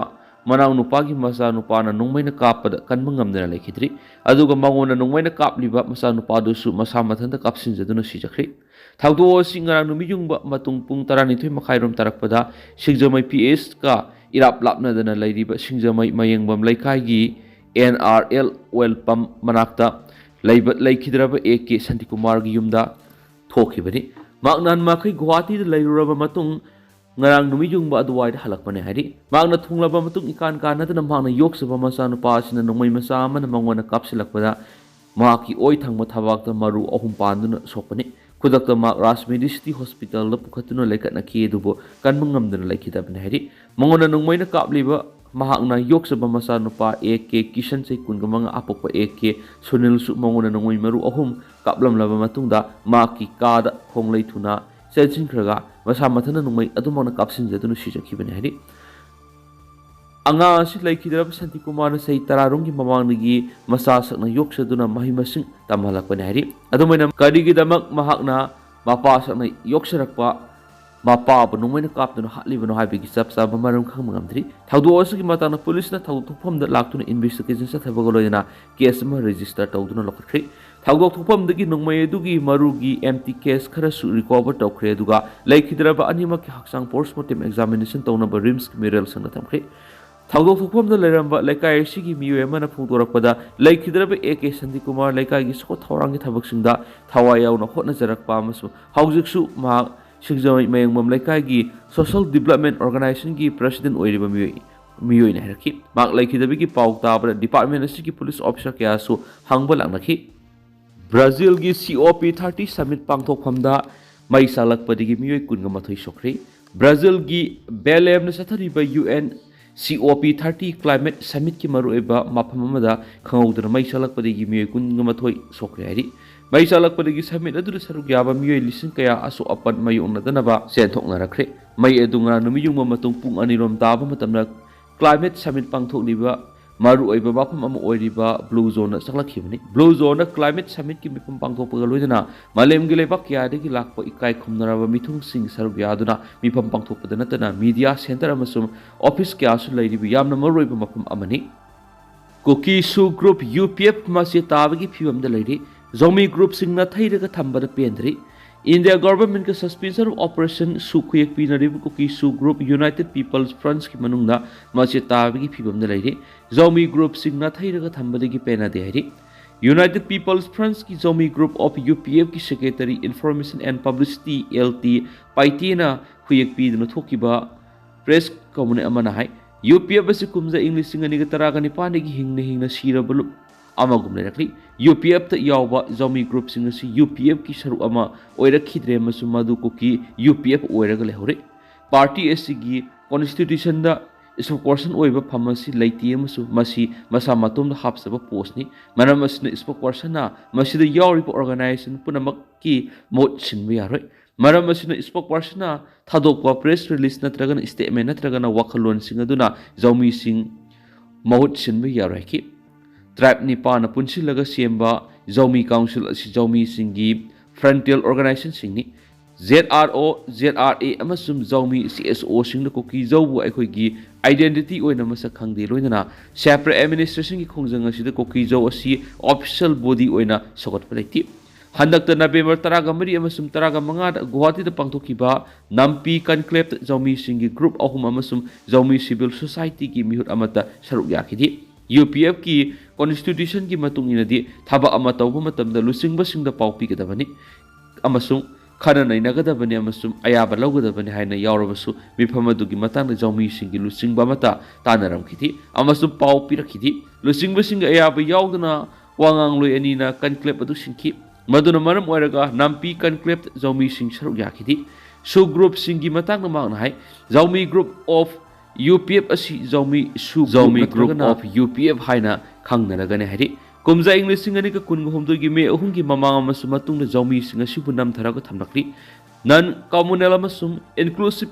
ꯃꯅꯥꯎꯅꯨꯄꯥꯒꯤ ꯃꯆꯥꯅꯨꯄꯥꯅ ꯅꯣꯡꯃꯩꯅ ꯀꯥꯞꯄꯗ ꯀꯟꯕ ꯉꯝꯗꯅ ꯂꯩꯈꯤꯗ꯭ꯔꯤ꯫ ꯑꯗꯨꯒ ꯃꯉꯣꯟꯗ ꯅꯣꯡꯃꯩꯅ ꯀꯥꯞꯂꯤꯕ ꯃꯆꯥꯅꯨꯄꯥꯗꯨꯁꯨ ꯃꯁꯥ ꯃꯊꯟꯇ ꯀꯥꯞꯁꯤꯟꯖꯗꯨꯅ ꯁꯤꯖꯈ꯭ꯔꯤ꯫ ꯊꯧꯗꯣꯛ ꯑꯁꯤ ꯉꯔꯥꯡ ꯅꯨꯃꯤꯠ ꯌꯨꯡꯕ ꯃꯇꯨꯡ ꯄꯨꯡ ꯇꯔꯥꯅꯤꯊꯣꯏ ꯃꯈꯥꯏꯔꯣꯝ ꯇꯥꯔꯛꯄꯗ ꯁꯤꯡꯖꯃꯩ ꯄꯤ ꯑꯦꯁꯀ ꯏꯔꯥꯞ ꯂꯥꯞꯅꯗꯅ ꯂꯩꯔꯤꯕ ꯁꯤꯡꯖꯃꯩ ꯃꯌꯦꯡꯕꯝ ꯂꯩꯀꯥꯏꯒꯤ N R L oil pump ꯃꯅꯥꯛꯇ ꯂꯩꯕ ꯂꯩꯈꯤꯗ꯭ꯔꯕ ꯑꯦ ꯀꯦ ꯁꯥꯟꯇꯤꯀꯨꯃꯥꯔꯒꯤ ꯌꯨꯝꯗ ꯊꯣꯛꯈꯤꯕꯅꯤ꯫ ꯃꯍꯥꯛ ꯅꯍꯥꯟ ꯃꯈꯩ ꯒꯨꯋꯥꯍꯥꯇꯤꯗ ꯂꯩꯔꯨꯔꯕ ꯃꯇꯨꯡ ꯉꯔꯥꯡ ꯅꯨꯃꯤꯠ ꯌꯨꯡꯕ ꯑꯗꯨꯋꯥꯏꯗ ꯍꯜꯂꯛꯄꯅꯦ ꯍꯥꯏꯔꯤ꯫ ꯃꯍꯥꯛꯅ ꯊꯨꯡꯂꯕ ꯃꯇꯨꯡ ꯏꯀꯥꯟ ꯀꯥꯟꯅꯗꯅ ꯃꯍꯥꯛꯅ ꯌꯣꯛꯆꯕ ꯃꯆꯥꯅꯨꯄꯥ ꯑꯁꯤꯅ ꯅꯣꯡꯃꯩ ꯃꯆꯥ ꯑꯃꯅ ꯃꯉꯣꯟꯗ ꯀꯥꯞꯁꯤꯜꯂꯛꯄꯗ ꯃꯍꯥꯛꯀꯤ ꯑꯣꯏ ꯊꯪꯕ ꯊꯕꯥꯛꯇ ꯃꯔꯨ ꯑꯍꯨꯝ ꯄꯥꯟꯗꯨꯅ ꯁꯣꯛꯄꯅꯤ꯫ ꯈꯨꯗꯛꯇ ꯃꯍꯥꯛ ꯔꯥꯖꯃꯦꯔꯤ ꯁꯤꯇꯤ ꯍꯣꯁꯄꯤꯇꯥꯜꯗ ꯄꯨꯈꯠꯇꯨꯅ ꯂꯩꯈꯠꯅꯈꯤ, ꯑꯗꯨꯕꯨ ꯀꯟꯕ ꯉꯝꯗꯅ ꯂꯩꯈꯤꯗꯕꯅꯤ ꯍꯥꯏꯔꯤ꯫ ꯃꯉꯣꯟꯗ ꯅꯣꯡꯃꯩꯅ ꯀꯥꯞꯂꯤꯕ ꯃꯍꯥꯛꯅ ꯌꯣꯛꯆꯕ ꯃꯆꯥꯅꯨꯄꯥ ꯑꯦ ꯀꯦ ꯀꯤꯁꯟ, ꯆꯍꯤ ꯀꯨꯟꯒ ꯃꯉꯥ, ꯑꯄꯣꯛꯄ ꯑꯦ ꯀꯦ ꯁꯨꯅꯤꯜꯁꯨ ꯃꯉꯣꯟꯗ ꯅꯣꯡꯃꯩ ꯃꯔꯨ ꯑꯍꯨꯝ ꯀꯥꯞꯂꯝꯂꯕ ꯃꯇꯨꯡꯗ ꯃꯍꯥꯛꯀꯤ ꯀꯥꯗ ꯈꯣꯡꯂꯩ ꯊꯨꯅ ꯆꯦꯟꯁꯤꯟꯈ꯭ꯔꯒ ꯃꯁꯥ ꯃꯊꯟꯇ ꯅꯣꯡꯃꯩ ꯑꯗꯨꯃꯛꯅ ꯀꯥꯞꯁꯤꯟꯖꯗꯨꯅ ꯁꯤꯖꯈꯤꯕꯅꯤ ꯍꯥꯏꯔꯤ꯫ ꯑꯉꯥꯡ ꯑꯁꯤ ꯂꯩꯈꯤꯗ꯭ꯔꯕ ꯁꯥꯟꯇꯤꯀꯨꯃꯥꯔꯅ ꯆꯍꯤ ꯇꯔꯥꯔꯣꯝꯒꯤ ꯃꯃꯥꯡꯗꯒꯤ ꯃꯆꯥ ꯁꯛꯅ ꯌꯣꯛꯆꯗꯨꯅ ꯃꯍꯩ ꯃꯁꯤꯡ ꯇꯝꯍꯜꯂꯛꯄꯅꯤ ꯍꯥꯏꯔꯤ꯫ ꯑꯗꯨꯃꯥꯏꯅ ꯀꯔꯤꯒꯤꯗꯃꯛ ꯃꯍꯥꯛꯅ ꯃꯄꯥ ꯁꯛꯅ ꯌꯣꯛꯆꯔꯛꯄ ꯃꯄꯥꯕꯨ ꯅꯣꯡꯃꯩꯅ ꯀꯥꯞꯇꯨꯅ ꯍꯥꯠꯂꯤꯕꯅꯣ ꯍꯥꯏꯕꯒꯤ ꯆꯞ ꯆꯥꯕ ꯃꯔꯝ ꯈꯪꯕ ꯉꯝꯗ꯭ꯔꯤ꯫ ꯊꯧꯗꯣꯛ ꯑꯁꯤꯒꯤ ꯃꯇꯥꯡꯗ ꯄꯨꯂꯤꯁꯅ ꯊꯧꯗꯣꯛ ꯊꯣꯛꯐꯝꯗ ꯂꯥꯛꯇꯨꯅ ꯏꯟꯚꯦꯁꯇꯤꯒꯦꯁꯟ ꯆꯠꯊꯕꯒ ꯂꯣꯏꯅꯅ ꯀꯦꯁ ꯑꯃ ꯔꯦꯖꯤꯁꯇꯔ ꯇꯧꯗꯨꯅ ꯂꯧꯈꯠꯈ꯭ꯔꯤ꯫ ꯊꯧꯗꯣꯛ ꯊꯣꯛꯐꯝꯗꯒꯤ ꯅꯣꯡꯃꯩ ꯑꯗꯨꯒꯤ ꯃꯔꯨꯒꯤ ꯑꯦꯝꯇꯤ ꯀꯦꯁ ꯈꯔꯁꯨ ꯔꯤꯀꯣꯚꯔ ꯇꯧꯈ꯭ꯔꯦ, ꯑꯗꯨꯒ ꯂꯩꯈꯤꯗ꯭ꯔꯕ ꯑꯅꯤꯃꯛꯀꯤ ꯍꯛꯆꯥꯡ ꯄꯣꯁꯃꯣꯔꯇꯦꯝ ꯑꯦꯛꯖꯥꯃꯤꯅꯦꯁꯟ ꯇꯧꯅꯕ ꯔꯤꯝꯁꯀꯤ ꯃꯦꯔꯤꯌꯦꯜ ꯁꯪꯗ ꯊꯝꯈ꯭ꯔꯦ꯫ ꯊꯧꯗꯣꯛ ꯊꯣꯛꯐꯝꯗ ꯂꯩꯔꯝꯕ ꯂꯩꯀꯥꯏ ꯑꯁꯤꯒꯤ ꯃꯤꯑꯣꯏ ꯑꯃꯅ ꯐꯣꯡꯗꯣꯔꯛꯄꯗ, ꯂꯩꯈꯤꯗ꯭ꯔꯕ ꯑꯦ ꯀꯦ ꯁꯥꯟꯇꯤꯀꯨꯃꯥꯔ ꯂꯩꯀꯥꯏꯒꯤ ꯆꯥꯎꯈꯠ ꯊꯧꯔꯥꯡꯒꯤ ꯊꯕꯛꯁꯤꯡꯗ ꯊꯋꯥꯏ ꯌꯥꯎꯅ ꯍꯣꯠꯅꯖꯔꯛꯄ ꯑꯃꯁꯨꯡ ꯍꯧꯖꯤꯛꯁꯨ ꯃꯍꯥꯛ ꯁꯤꯡꯖꯃꯩ ꯃꯌꯥꯡꯕꯝ ꯂꯩꯀꯥꯏꯒꯤ ꯁꯣꯁꯤꯌꯦꯜ ꯗꯤꯕꯂꯞꯃꯦꯟ ꯑꯣꯔꯒꯅꯥꯏꯖꯦꯁꯟꯒꯤ ꯄ꯭ꯔꯦꯁꯤꯗꯦꯟ ꯑꯣꯏꯔꯤꯕ ꯃꯤꯑꯣꯏ ꯃꯤꯑꯣꯏꯅ ꯍꯥꯏꯔꯛꯈꯤ꯫ ꯃꯍꯥꯛ ꯂꯩꯈꯤꯗꯕꯒꯤ ꯄꯥꯎ ꯇꯥꯕꯗ ꯗꯤꯄꯥꯔꯠꯃꯦꯟ ꯑꯁꯤꯒꯤ ꯄꯨꯂꯤꯁ ꯑꯣꯐꯤꯁꯥꯔ ꯀꯌꯥꯁꯨ ꯍꯪꯕ ꯂꯥꯛꯅꯈꯤ꯫ ꯕ꯭ꯔꯥꯖꯤꯜꯒꯤ ꯁꯤ ꯑꯣ ꯄꯤ ꯊꯥꯔꯇꯤ ꯁꯃꯤꯠ ꯄꯥꯡꯊꯣꯛꯐꯝꯗ ꯃꯩ ꯆꯥꯛꯂꯛꯄꯗꯒꯤ ꯃꯤꯑꯣꯏ ꯀꯨꯟꯒ ꯃꯥꯊꯣꯏ ꯁꯣꯛꯈ꯭ꯔꯦ꯫ ꯕ꯭ꯔꯥꯖꯤꯜꯒꯤ ꯕꯦꯂꯦꯝꯗ ꯆꯠꯊꯔꯤꯕ ꯌꯨ ꯑꯦꯟ ꯁꯤ ꯑꯣ ꯄꯤ ꯊꯥꯔꯇꯤ ꯀ꯭ꯂꯥꯏꯃꯦꯠ ꯁꯃꯤꯠꯀꯤ ꯃꯔꯨꯑꯣꯏꯕ ꯃꯐꯝ ꯑꯃꯗ ꯈꯪꯍꯧꯗꯅ ꯃꯩ ꯆꯥꯛꯂꯛꯄꯗꯒꯤ ꯃꯤꯑꯣꯏ ꯀꯨꯟꯒ ꯃꯥꯊꯣꯏ ꯁꯣꯛꯈ꯭ꯔꯦ ꯍꯥꯏꯔꯤ꯫ ꯃꯩ ꯆꯥꯛꯂꯛꯄꯗꯒꯤ ꯁꯃꯤꯠ ꯑꯗꯨꯗ ꯁꯔꯨꯛ ꯌꯥꯕ ꯃꯤꯑꯣꯏ ꯂꯤꯁꯤꯡ ꯀꯌꯥ ꯑꯁꯣꯛ ꯑꯄꯟ ꯃꯥꯌꯣꯛꯅꯗꯅꯕ ꯆꯦꯟꯊꯣꯛꯅꯔꯛꯈ꯭ꯔꯦ꯫ ꯃꯩ ꯑꯗꯨ ꯉꯔꯥꯡ ꯅꯨꯃꯤꯠ ꯌꯨꯡꯕ ꯃꯇꯨꯡ ꯄꯨꯡ ꯑꯅꯤꯔꯣꯝ ꯇꯥꯕ ꯃꯇꯝꯗ ꯀ꯭ꯂꯥꯏꯃꯦꯠ ꯁꯃꯤꯠ ꯄꯥꯡꯊꯣꯛꯂꯤꯕ ꯃꯔꯨꯑꯣꯏꯕ ꯃꯐꯝ ꯑꯃ ꯑꯣꯏꯔꯤꯕ ꯕ꯭ꯂꯨ ꯖꯣꯟꯗ ꯆꯥꯛꯂꯛꯈꯤꯕꯅꯤ꯫ ꯕ꯭ꯂꯨ ꯖꯣꯟꯗ ꯀ꯭ꯂꯥꯏꯃꯦꯠ ꯁꯃꯤꯠꯀꯤ ꯃꯤꯐꯝ ꯄꯥꯡꯊꯣꯛꯄꯒ ꯂꯣꯏꯅꯅ ꯃꯥꯂꯦꯝꯒꯤ ꯂꯩꯕꯥꯛ ꯀꯌꯥꯗꯒꯤ ꯂꯥꯛꯄ ꯏꯀꯥꯏ ꯈꯨꯝꯅꯔꯕ ꯃꯤꯊꯨꯡꯁꯤꯡ ꯁꯔꯨꯛ ꯌꯥꯗꯨꯅ ꯃꯤꯐꯝ ꯄꯥꯡꯊꯣꯛꯄꯗ ꯅꯠꯇꯅ ꯃꯤꯗꯤꯌꯥ ꯁꯦꯟꯇꯔ ꯑꯃꯁꯨꯡ ꯑꯣꯐꯤꯁ ꯀꯌꯥꯁꯨ ꯂꯩꯔꯤꯕ ꯌꯥꯝꯅ ꯃꯔꯨꯑꯣꯏꯕ ꯃꯐꯝ ꯑꯃꯅꯤ꯫ ꯀꯨꯀꯤꯁꯨ ꯒ꯭ꯔꯨꯞ ꯌꯨ ꯄꯤ ꯑꯦꯐ ꯃꯆꯦ ꯇꯥꯕꯒꯤ ꯐꯤꯕꯝꯗ ꯂꯩꯔꯤ꯫ ꯖꯧꯃꯤ ꯒ꯭ꯔꯨꯞꯁꯤꯡ ꯅꯥꯊꯩꯔꯒ ꯊꯝꯕꯗ ꯄꯦꯟꯗ꯭ꯔꯤ꯫ ꯏꯟꯗꯤꯌꯥ ꯒꯣꯚꯔꯟꯃꯦꯟꯠꯀ ꯁꯁꯄꯦꯟꯁꯟ ꯑꯣꯐ ꯑꯣꯄꯔꯦꯁꯟ ꯁꯨ ꯈꯨꯌꯦꯛ ꯄꯤꯅꯔꯤꯕ ꯀꯨꯀꯤꯁꯨ ꯒ꯭ꯔꯨꯞ ꯌꯨꯅꯥꯏꯇꯦꯗ ꯄꯤꯄꯜꯁ ꯐ꯭ꯔꯟꯠꯀꯤ ꯃꯅꯨꯡꯗ ꯃꯆꯦ ꯇꯥꯕꯒꯤ ꯐꯤꯕꯝꯗ ꯂꯩꯔꯤ꯫ ꯖꯧꯃꯤ ꯒ꯭ꯔꯨꯞꯁꯤꯡ ꯅꯥꯊꯩꯔꯒ ꯊꯝꯕꯗꯒꯤ ꯄꯦꯟꯅꯗꯦ ꯍꯥꯏꯔꯤ꯫ ꯌꯨꯅꯥꯏꯇꯦꯗ ꯄꯤꯄꯜꯁ ꯐ꯭ꯔꯟꯠꯀꯤ ꯖꯧꯃꯤ ꯒ꯭ꯔꯨꯞ ꯑꯣꯐ ꯌꯨ ꯄꯤ ꯑꯦꯐꯀꯤ secretary information and publicity L T ꯄꯥꯏꯇꯦꯅ ꯈꯨꯌꯦꯛ ꯄꯤꯗꯨꯅ ꯊꯣꯛꯈꯤꯕ ꯄ꯭ꯔꯦꯁ ꯀꯃꯨꯅꯦ ꯑꯃꯅ ꯍꯥꯏ, ꯌꯨ ꯄꯤ ꯑꯦꯐ ꯑꯁꯤ ꯀꯨꯝꯖꯥ ꯏꯪ ꯂꯤꯁꯤꯡ ꯑꯅꯤꯒ ꯇꯔꯥꯒ ꯅꯤꯄꯥꯟꯗꯒꯤ ꯍꯤꯡꯅ ꯍꯤꯡꯅ ꯁꯤꯔꯕ ꯂꯨꯞ ꯑꯃꯒꯨꯝ ꯂꯩꯔꯛꯂꯤ꯫ ꯌꯨ ꯄꯤ ꯑꯦꯐꯇ ꯌꯥꯎꯕ ꯖꯧꯃꯤ ꯒ꯭ꯔꯨꯞꯁꯤꯡ ꯑꯁꯤ ꯌꯨ ꯄꯤ ꯑꯦꯐꯀꯤ ꯁꯔꯨꯛ ꯑꯃ ꯑꯣꯏꯔꯛꯈꯤꯗ꯭ꯔꯦ ꯑꯃꯁꯨꯡ ꯃꯗꯨ ꯀꯨꯀꯤ ꯌꯨ ꯄꯤ ꯑꯦꯐ ꯑꯣꯏꯔꯒ ꯂꯩꯍꯧꯔꯤ꯫ ꯄꯥꯔꯇꯤ ꯑꯁꯤꯒꯤ ꯀꯣꯟꯁꯇꯤꯇ꯭ꯌꯨꯁꯟꯗ ꯏꯁꯄꯣꯛꯄꯔꯁꯟ ꯑꯣꯏꯕ ꯐꯝ ꯑꯁꯤ ꯂꯩꯇꯦ ꯑꯃꯁꯨꯡ ꯃꯁꯤ ꯃꯁꯥ ꯃꯇꯣꯝꯗ ꯍꯥꯞꯆꯕ ꯄꯣꯁꯅꯤ꯫ ꯃꯔꯝ ꯑꯁꯤꯅ ꯏꯁꯄꯣꯛꯄꯔꯁꯟꯅ ꯃꯁꯤꯗ ꯌꯥꯎꯔꯤꯕ ꯑꯣꯔꯒꯅꯥꯏꯖꯦꯁꯟ ꯄꯨꯝꯅꯃꯛꯀꯤ ꯃꯍꯨꯠ ꯁꯤꯟꯕ ꯌꯥꯔꯣꯏ꯫ ꯃꯔꯝ ꯑꯁꯤꯅ ꯏꯁꯄꯣꯛꯄꯔꯁꯟꯅ ꯊꯥꯗꯣꯛꯄ ꯄ꯭ꯔꯦꯁ ꯔꯤꯂꯤꯖ ꯅꯠꯇ꯭ꯔꯒꯅ ꯁ꯭ꯇꯦꯠꯃꯦꯟ ꯅꯠꯇ꯭ꯔꯒꯅ ꯋꯥꯈꯜꯂꯣꯟꯁꯤꯡ ꯑꯗꯨꯅ ꯖꯧꯃꯤꯁꯤꯡ ꯃꯍꯨꯠ ꯁꯤꯟꯕ ꯌꯥꯔꯣꯏ ꯍꯥꯏꯈꯤ꯫ ꯇ꯭ꯔꯥꯏꯕ ꯅꯤꯄꯥꯟꯅ ꯄꯨꯟꯁꯤꯜꯂꯒ ꯁꯦꯝꯕ ꯖꯧꯃꯤ ꯀꯥꯎꯟꯁꯤꯜ ꯑꯁꯤ ꯖꯧꯃꯤꯁꯤꯡꯒꯤ ꯐ꯭ꯔꯟꯇꯤꯌꯔ ꯑꯣꯔꯒꯅꯥꯏꯖꯦꯁꯟꯁꯤꯡꯅꯤ꯫ Z R O, Z R A ꯑꯃꯁꯨꯡ ꯖꯧꯃꯤ ꯁꯤ ꯑꯦꯁ ꯑꯣꯁꯤꯡꯅ ꯀꯨꯀꯤ ꯖꯧꯕꯨ ꯑꯩꯈꯣꯏꯒꯤ ꯑꯥꯏꯗꯦꯟꯇꯤꯇꯤ ꯑꯣꯏꯅ ꯃꯁꯛ ꯈꯪꯗꯦ, ꯂꯣꯏꯅꯅ ꯁꯦꯄꯔꯦꯠ ꯑꯦꯗꯃꯤꯅꯤꯁꯇ꯭ꯔꯦꯁꯟꯒꯤ ꯈꯣꯡꯖꯪ ꯑꯁꯤꯗ ꯀꯨꯀꯤ ꯖꯧ ꯑꯁꯤ ꯑꯣꯐꯤꯁꯤꯌꯦꯜ ꯕꯣꯗꯤ ꯑꯣꯏꯅ ꯁꯧꯒꯠꯄ ꯂꯩꯇꯦ꯫ ꯍꯟꯗꯛꯇ ꯅꯕꯦꯝꯕꯔ ꯇꯔꯥꯒ ꯃꯔꯤ ꯑꯃꯁꯨꯡ ꯇꯔꯥꯒ ꯃꯉꯥꯗ ꯒꯨꯋꯥꯍꯥꯇꯤꯗ ꯄꯥꯡꯊꯣꯛꯈꯤꯕ ꯅꯝꯄꯤ ꯀꯟꯀ꯭ꯂꯦꯕꯇ ꯖꯧꯃꯤꯁꯤꯡꯒꯤ ꯒ꯭ꯔꯨꯞ ꯑꯍꯨꯝ ꯑꯃꯁꯨꯡ ꯖꯧꯃꯤ ꯁꯤꯚꯤꯜ ꯁꯣꯁꯥꯏꯇꯤꯒꯤ ꯃꯤꯍꯨꯠ ꯑꯃꯠꯇ ꯁꯔꯨꯛ ꯌꯥꯈꯤꯗꯦ꯫ ꯌꯨ ꯄꯤ ꯑꯦꯐꯀꯤ ꯀꯣꯟꯁꯇꯤꯇ꯭ꯌꯨꯁꯟꯒꯤ ꯃꯇꯨꯡ ꯏꯟꯅꯗꯤ ꯊꯕꯛ ꯑꯃ ꯇꯧꯕ ꯃꯇꯝꯗ ꯂꯨꯆꯤꯡꯕꯁꯤꯡꯗ ꯄꯥꯎ ꯄꯤꯒꯗꯕꯅꯤ ꯑꯃꯁꯨꯡ ꯈꯟꯅ ꯅꯩꯅꯒꯗꯕꯅꯤ ꯑꯃꯁꯨꯡ ꯑꯌꯥꯕ ꯂꯧꯒꯗꯕꯅꯤ ꯍꯥꯏꯅ ꯌꯥꯎꯔꯕꯁꯨ, ꯃꯤꯐꯝ ꯑꯗꯨꯒꯤ ꯃꯇꯥꯡꯗ ꯖꯧꯃꯤꯁꯤꯡꯒꯤ ꯂꯨꯆꯤꯡꯕ ꯑꯃꯠꯇ ꯇꯥꯟꯅꯔꯝꯈꯤꯗꯦ ꯑꯃꯁꯨꯡ ꯄꯥꯎ ꯄꯤꯔꯛꯈꯤꯗꯦ꯫ ꯂꯨꯆꯤꯡꯕꯁꯤꯡꯒꯤ ꯑꯌꯥꯕ ꯌꯥꯎꯗꯅ ꯋꯥ ꯉꯥꯡꯂꯣꯏ ꯑꯅꯤꯅ conclave ꯑꯗꯨ ꯁꯤꯟꯈꯤ, ꯃꯗꯨꯅ ꯃꯔꯝ ꯑꯣꯏꯔꯒ ꯅꯥꯝꯄꯤ conclaveꯇ ꯖꯧꯃꯤꯁꯤꯡ ꯁꯔꯨꯛ ꯌꯥꯈꯤꯗꯦ꯫ ꯁꯨ groupꯁꯤꯡꯒꯤ ꯃꯇꯥꯡꯗ ꯃꯍꯥꯛꯅ ꯍꯥꯏ, ꯖꯧꯃꯤ group of UPF ꯑꯁꯤ ꯖꯧꯃꯤ ꯁꯨ ꯖꯧꯃꯤ group ꯅꯠꯇ꯭ꯔꯒꯅ of UPF ꯍꯥꯏꯅ ꯈꯪꯅꯔꯒꯅꯤ ꯍꯥꯏꯔꯤ꯫ ꯀꯨꯝꯖꯥ ꯏꯪ ꯂꯤꯁꯤꯡ ꯑꯅꯤꯒ ꯀꯨꯟꯒ ꯍꯨꯝꯗꯣꯏꯒꯤ ꯃꯦ ꯑꯍꯨꯝꯒꯤ ꯃꯃꯥꯡ ꯑꯃꯁꯨꯡ ꯃꯇꯨꯡꯗ ꯖꯧꯃꯤꯁꯤꯡ ꯑꯁꯤꯕꯨ ꯅꯝꯊꯔꯒ ꯊꯝꯂꯛꯂꯤ꯫ Non communal ꯑꯃꯁꯨꯡ inclusive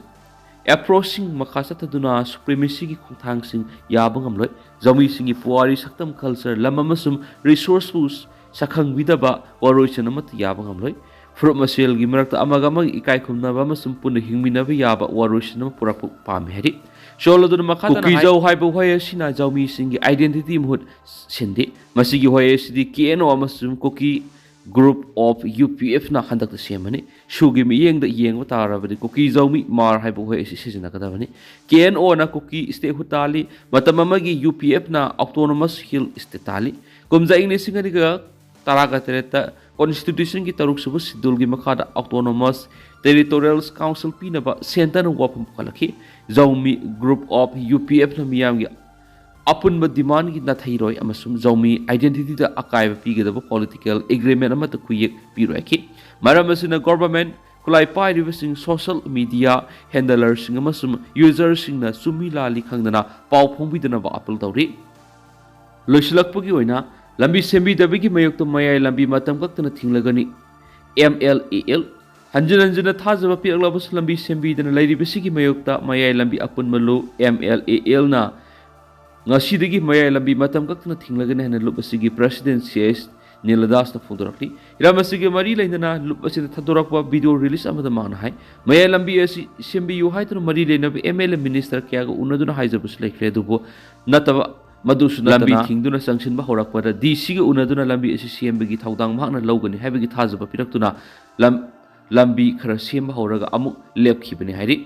approachꯁꯤꯡ ꯃꯈꯥ ꯆꯠꯊꯗꯨꯅ supremacyꯒꯤ ꯈꯣꯡꯊꯥꯡꯁꯤꯡ ꯌꯥꯕ ꯉꯝꯂꯣꯏ꯫ ꯖꯧꯃꯤꯁꯤꯡꯒꯤ ꯄꯨꯋꯥꯔꯤ, ꯁꯛꯇꯝ, culture, ꯂꯝ ꯑꯃꯁꯨꯡ resourceꯄꯨ ꯁꯛꯈꯪꯕꯤꯗꯕ ꯋꯥꯔꯣꯏꯁꯤꯟ ꯑꯃꯠꯇ ꯌꯥꯕ ꯉꯝꯂꯣꯏ꯫ ꯐꯨꯔꯨꯞ ꯃꯁꯦꯜꯒꯤ ꯃꯔꯛꯇ ꯑꯃꯒ ꯑꯃꯒ ꯏꯀꯥꯏ ꯈꯨꯝꯅꯕ ꯑꯃꯁꯨꯡ ꯄꯨꯟꯅ ꯍꯤꯡꯃꯤꯟꯅꯕ ꯌꯥꯕ ꯋꯥꯔꯣꯏꯁꯤꯟ ꯑꯃ ꯄꯨꯔꯛꯄ ꯄꯥꯝꯃꯤ ꯍꯥꯏꯔꯤ꯫ ꯁꯣꯜ ꯑꯗꯨꯅ ꯃꯈꯥ ꯇꯥꯅ ꯍꯥꯏ, ꯀꯨꯀꯤꯖꯧ ꯍꯥꯏꯕ ꯋꯥꯍꯩ ꯑꯁꯤꯅ ꯖꯧꯃꯤꯁꯤꯡꯒꯤ identity ꯃꯍꯨꯠ ꯁꯤꯟꯗꯦ꯫ ꯃꯁꯤꯒꯤ ꯋꯥꯍꯩ ꯑꯁꯤꯗꯤ KNO ꯑꯃꯁꯨꯡ ꯀꯨꯀꯤ group of UPFꯅ ꯍꯟꯗꯛꯇ ꯁꯦꯝꯕꯅꯤ꯫ ꯁꯨꯒꯤ ꯃꯤꯠꯌꯦꯡꯗ ꯌꯦꯡꯕ ꯇꯥꯔꯕꯗꯤ ꯀꯨꯀꯤꯖꯧꯃꯤ ꯃꯥꯔ ꯍꯥꯏꯕ ꯋꯥꯍꯩ ꯑꯁꯤ ꯁꯤꯖꯤꯟꯅꯒꯗꯕꯅꯤ꯫ KNOꯅ ꯀꯨꯀꯤ statehood ꯇꯥꯜꯂꯤ, ꯃꯇꯝ ꯑꯃꯒꯤ UPFꯅ autonomous hill state ꯇꯥꯜꯂꯤ꯫ ꯀꯨꯝꯖꯥ ꯏꯪ ꯂꯤꯁꯤꯡ ꯑꯅꯤꯒ ꯇꯔꯥꯒ ꯇꯔꯦꯠꯇ constitutionꯒꯤ ꯇꯔꯨꯛꯁꯨꯕ scheduleꯒꯤ ꯃꯈꯥꯗ autonomous territorial council ꯄꯤꯅꯕ centreꯅ ꯋꯥꯐꯝ ꯄꯨꯈꯠꯂꯛꯈꯤ꯫ ꯖꯧꯃꯤ group of UPFꯅ ꯃꯤꯌꯥꯝꯒꯤ ꯑꯄꯨꯟꯕ demandꯒꯤ ꯅꯥꯊꯩꯔꯣꯏ ꯑꯃꯁꯨꯡ ꯖꯧꯃꯤ identityꯗ ꯑꯀꯥꯏꯕ ꯄꯤꯒꯗꯕ political agreement ꯑꯃꯠꯇ ꯈꯨꯌꯦꯛ ꯄꯤꯔꯣꯏ ꯍꯥꯏꯈꯤ꯫ ꯃꯔꯝ ꯑꯁꯤꯅ government, ꯈꯨꯠꯂꯥꯏ ꯄꯥꯏꯔꯤꯕꯁꯤꯡ, social media handlerꯁꯤꯡ ꯑꯃꯁꯨꯡ userꯁꯤꯡꯅ ꯆꯨꯝꯃꯤ ꯂꯥꯜꯂꯤ ꯈꯪꯗꯅ ꯄꯥꯎ ꯐꯣꯡꯕꯤꯗꯅꯕ appeal ꯇꯧꯔꯤ꯫ ꯂꯣꯏꯁꯤꯜꯂꯛꯄꯒꯤ ꯑꯣꯏꯅ, ꯂꯝꯕꯤ ꯁꯦꯝꯕꯤꯗꯕꯒꯤ ꯃꯥꯌꯣꯛꯇ ꯃꯌꯥꯏ ꯂꯝꯕꯤ ꯃꯇꯝ ꯀꯛꯇꯅ ꯊꯤꯡꯂꯒꯅꯤ, MLAL꯫ ꯍꯟꯖꯤꯟ ꯍꯟꯖꯤꯟꯅ ꯊꯥꯖꯕ ꯄꯤꯔꯛꯂꯕꯁꯨ ꯂꯝꯕꯤ ꯁꯦꯝꯕꯤꯗꯅ ꯂꯩꯔꯤꯕꯁꯤꯒꯤ ꯃꯥꯌꯣꯛꯇ ꯃꯌꯥꯏ ꯂꯝꯕꯤ ꯑꯄꯨꯟꯕ ꯂꯨꯞ, MLALꯅ ꯉꯁꯤꯗꯒꯤ ꯃꯌꯥꯏ ꯂꯝꯕꯤ ꯃꯇꯝ ꯀꯛꯇꯅ ꯊꯤꯡꯂꯒꯅꯤ ꯍꯥꯏꯅ ꯂꯨꯞ ꯑꯁꯤꯒꯤ president ꯁꯤ ꯑꯩꯆ ꯅꯤꯂꯗꯥꯁꯅ ꯐꯣꯡꯗꯣꯔꯛꯂꯤ꯫ ꯍꯤꯔꯝ ꯑꯁꯤꯒꯤ ꯃꯔꯤ ꯂꯩꯅꯅ ꯂꯨꯞ ꯑꯁꯤꯗ ꯊꯥꯗꯣꯔꯛꯄ video release ꯑꯃꯗ ꯃꯍꯥꯛꯅ ꯍꯥꯏ, ꯃꯌꯥꯏ ꯂꯝꯕꯤ ꯑꯁꯤ ꯁꯦꯝꯕꯤꯌꯨ ꯍꯥꯏꯗꯨꯅ ꯃꯔꯤ ꯂꯩꯅꯕ MLA, minister ꯀꯌꯥꯒ ꯎꯅꯗꯨꯅ ꯍꯥꯏꯖꯕꯁꯨ ꯂꯩꯈ꯭ꯔꯦ, ꯑꯗꯨꯕꯨ ꯅꯠꯇꯕ, ꯃꯗꯨꯁꯨ ꯂꯝꯕꯤ ꯅꯠꯇꯅ ꯊꯤꯡꯗꯨꯅ ꯆꯪꯁꯤꯟꯕ ꯍꯧꯔꯛꯄꯗ DCꯒ ꯎꯅꯗꯨꯅ ꯂꯝꯕꯤ ꯑꯁꯤ ꯁꯦꯝꯕꯒꯤ ꯊꯧꯗꯥꯡ ꯃꯍꯥꯛꯅ ꯂꯧꯒꯅꯤ ꯍꯥꯏꯕꯒꯤ ꯊꯥꯖꯕ ꯄꯤꯔꯛꯇꯨꯅ ꯂꯝ-, ꯂꯝꯕꯤ ꯈꯔ ꯁꯦꯝꯕ ꯍꯧꯔꯒ ꯑꯃꯨꯛ ꯂꯦꯞꯈꯤꯕꯅꯤ ꯍꯥꯏꯔꯤ꯫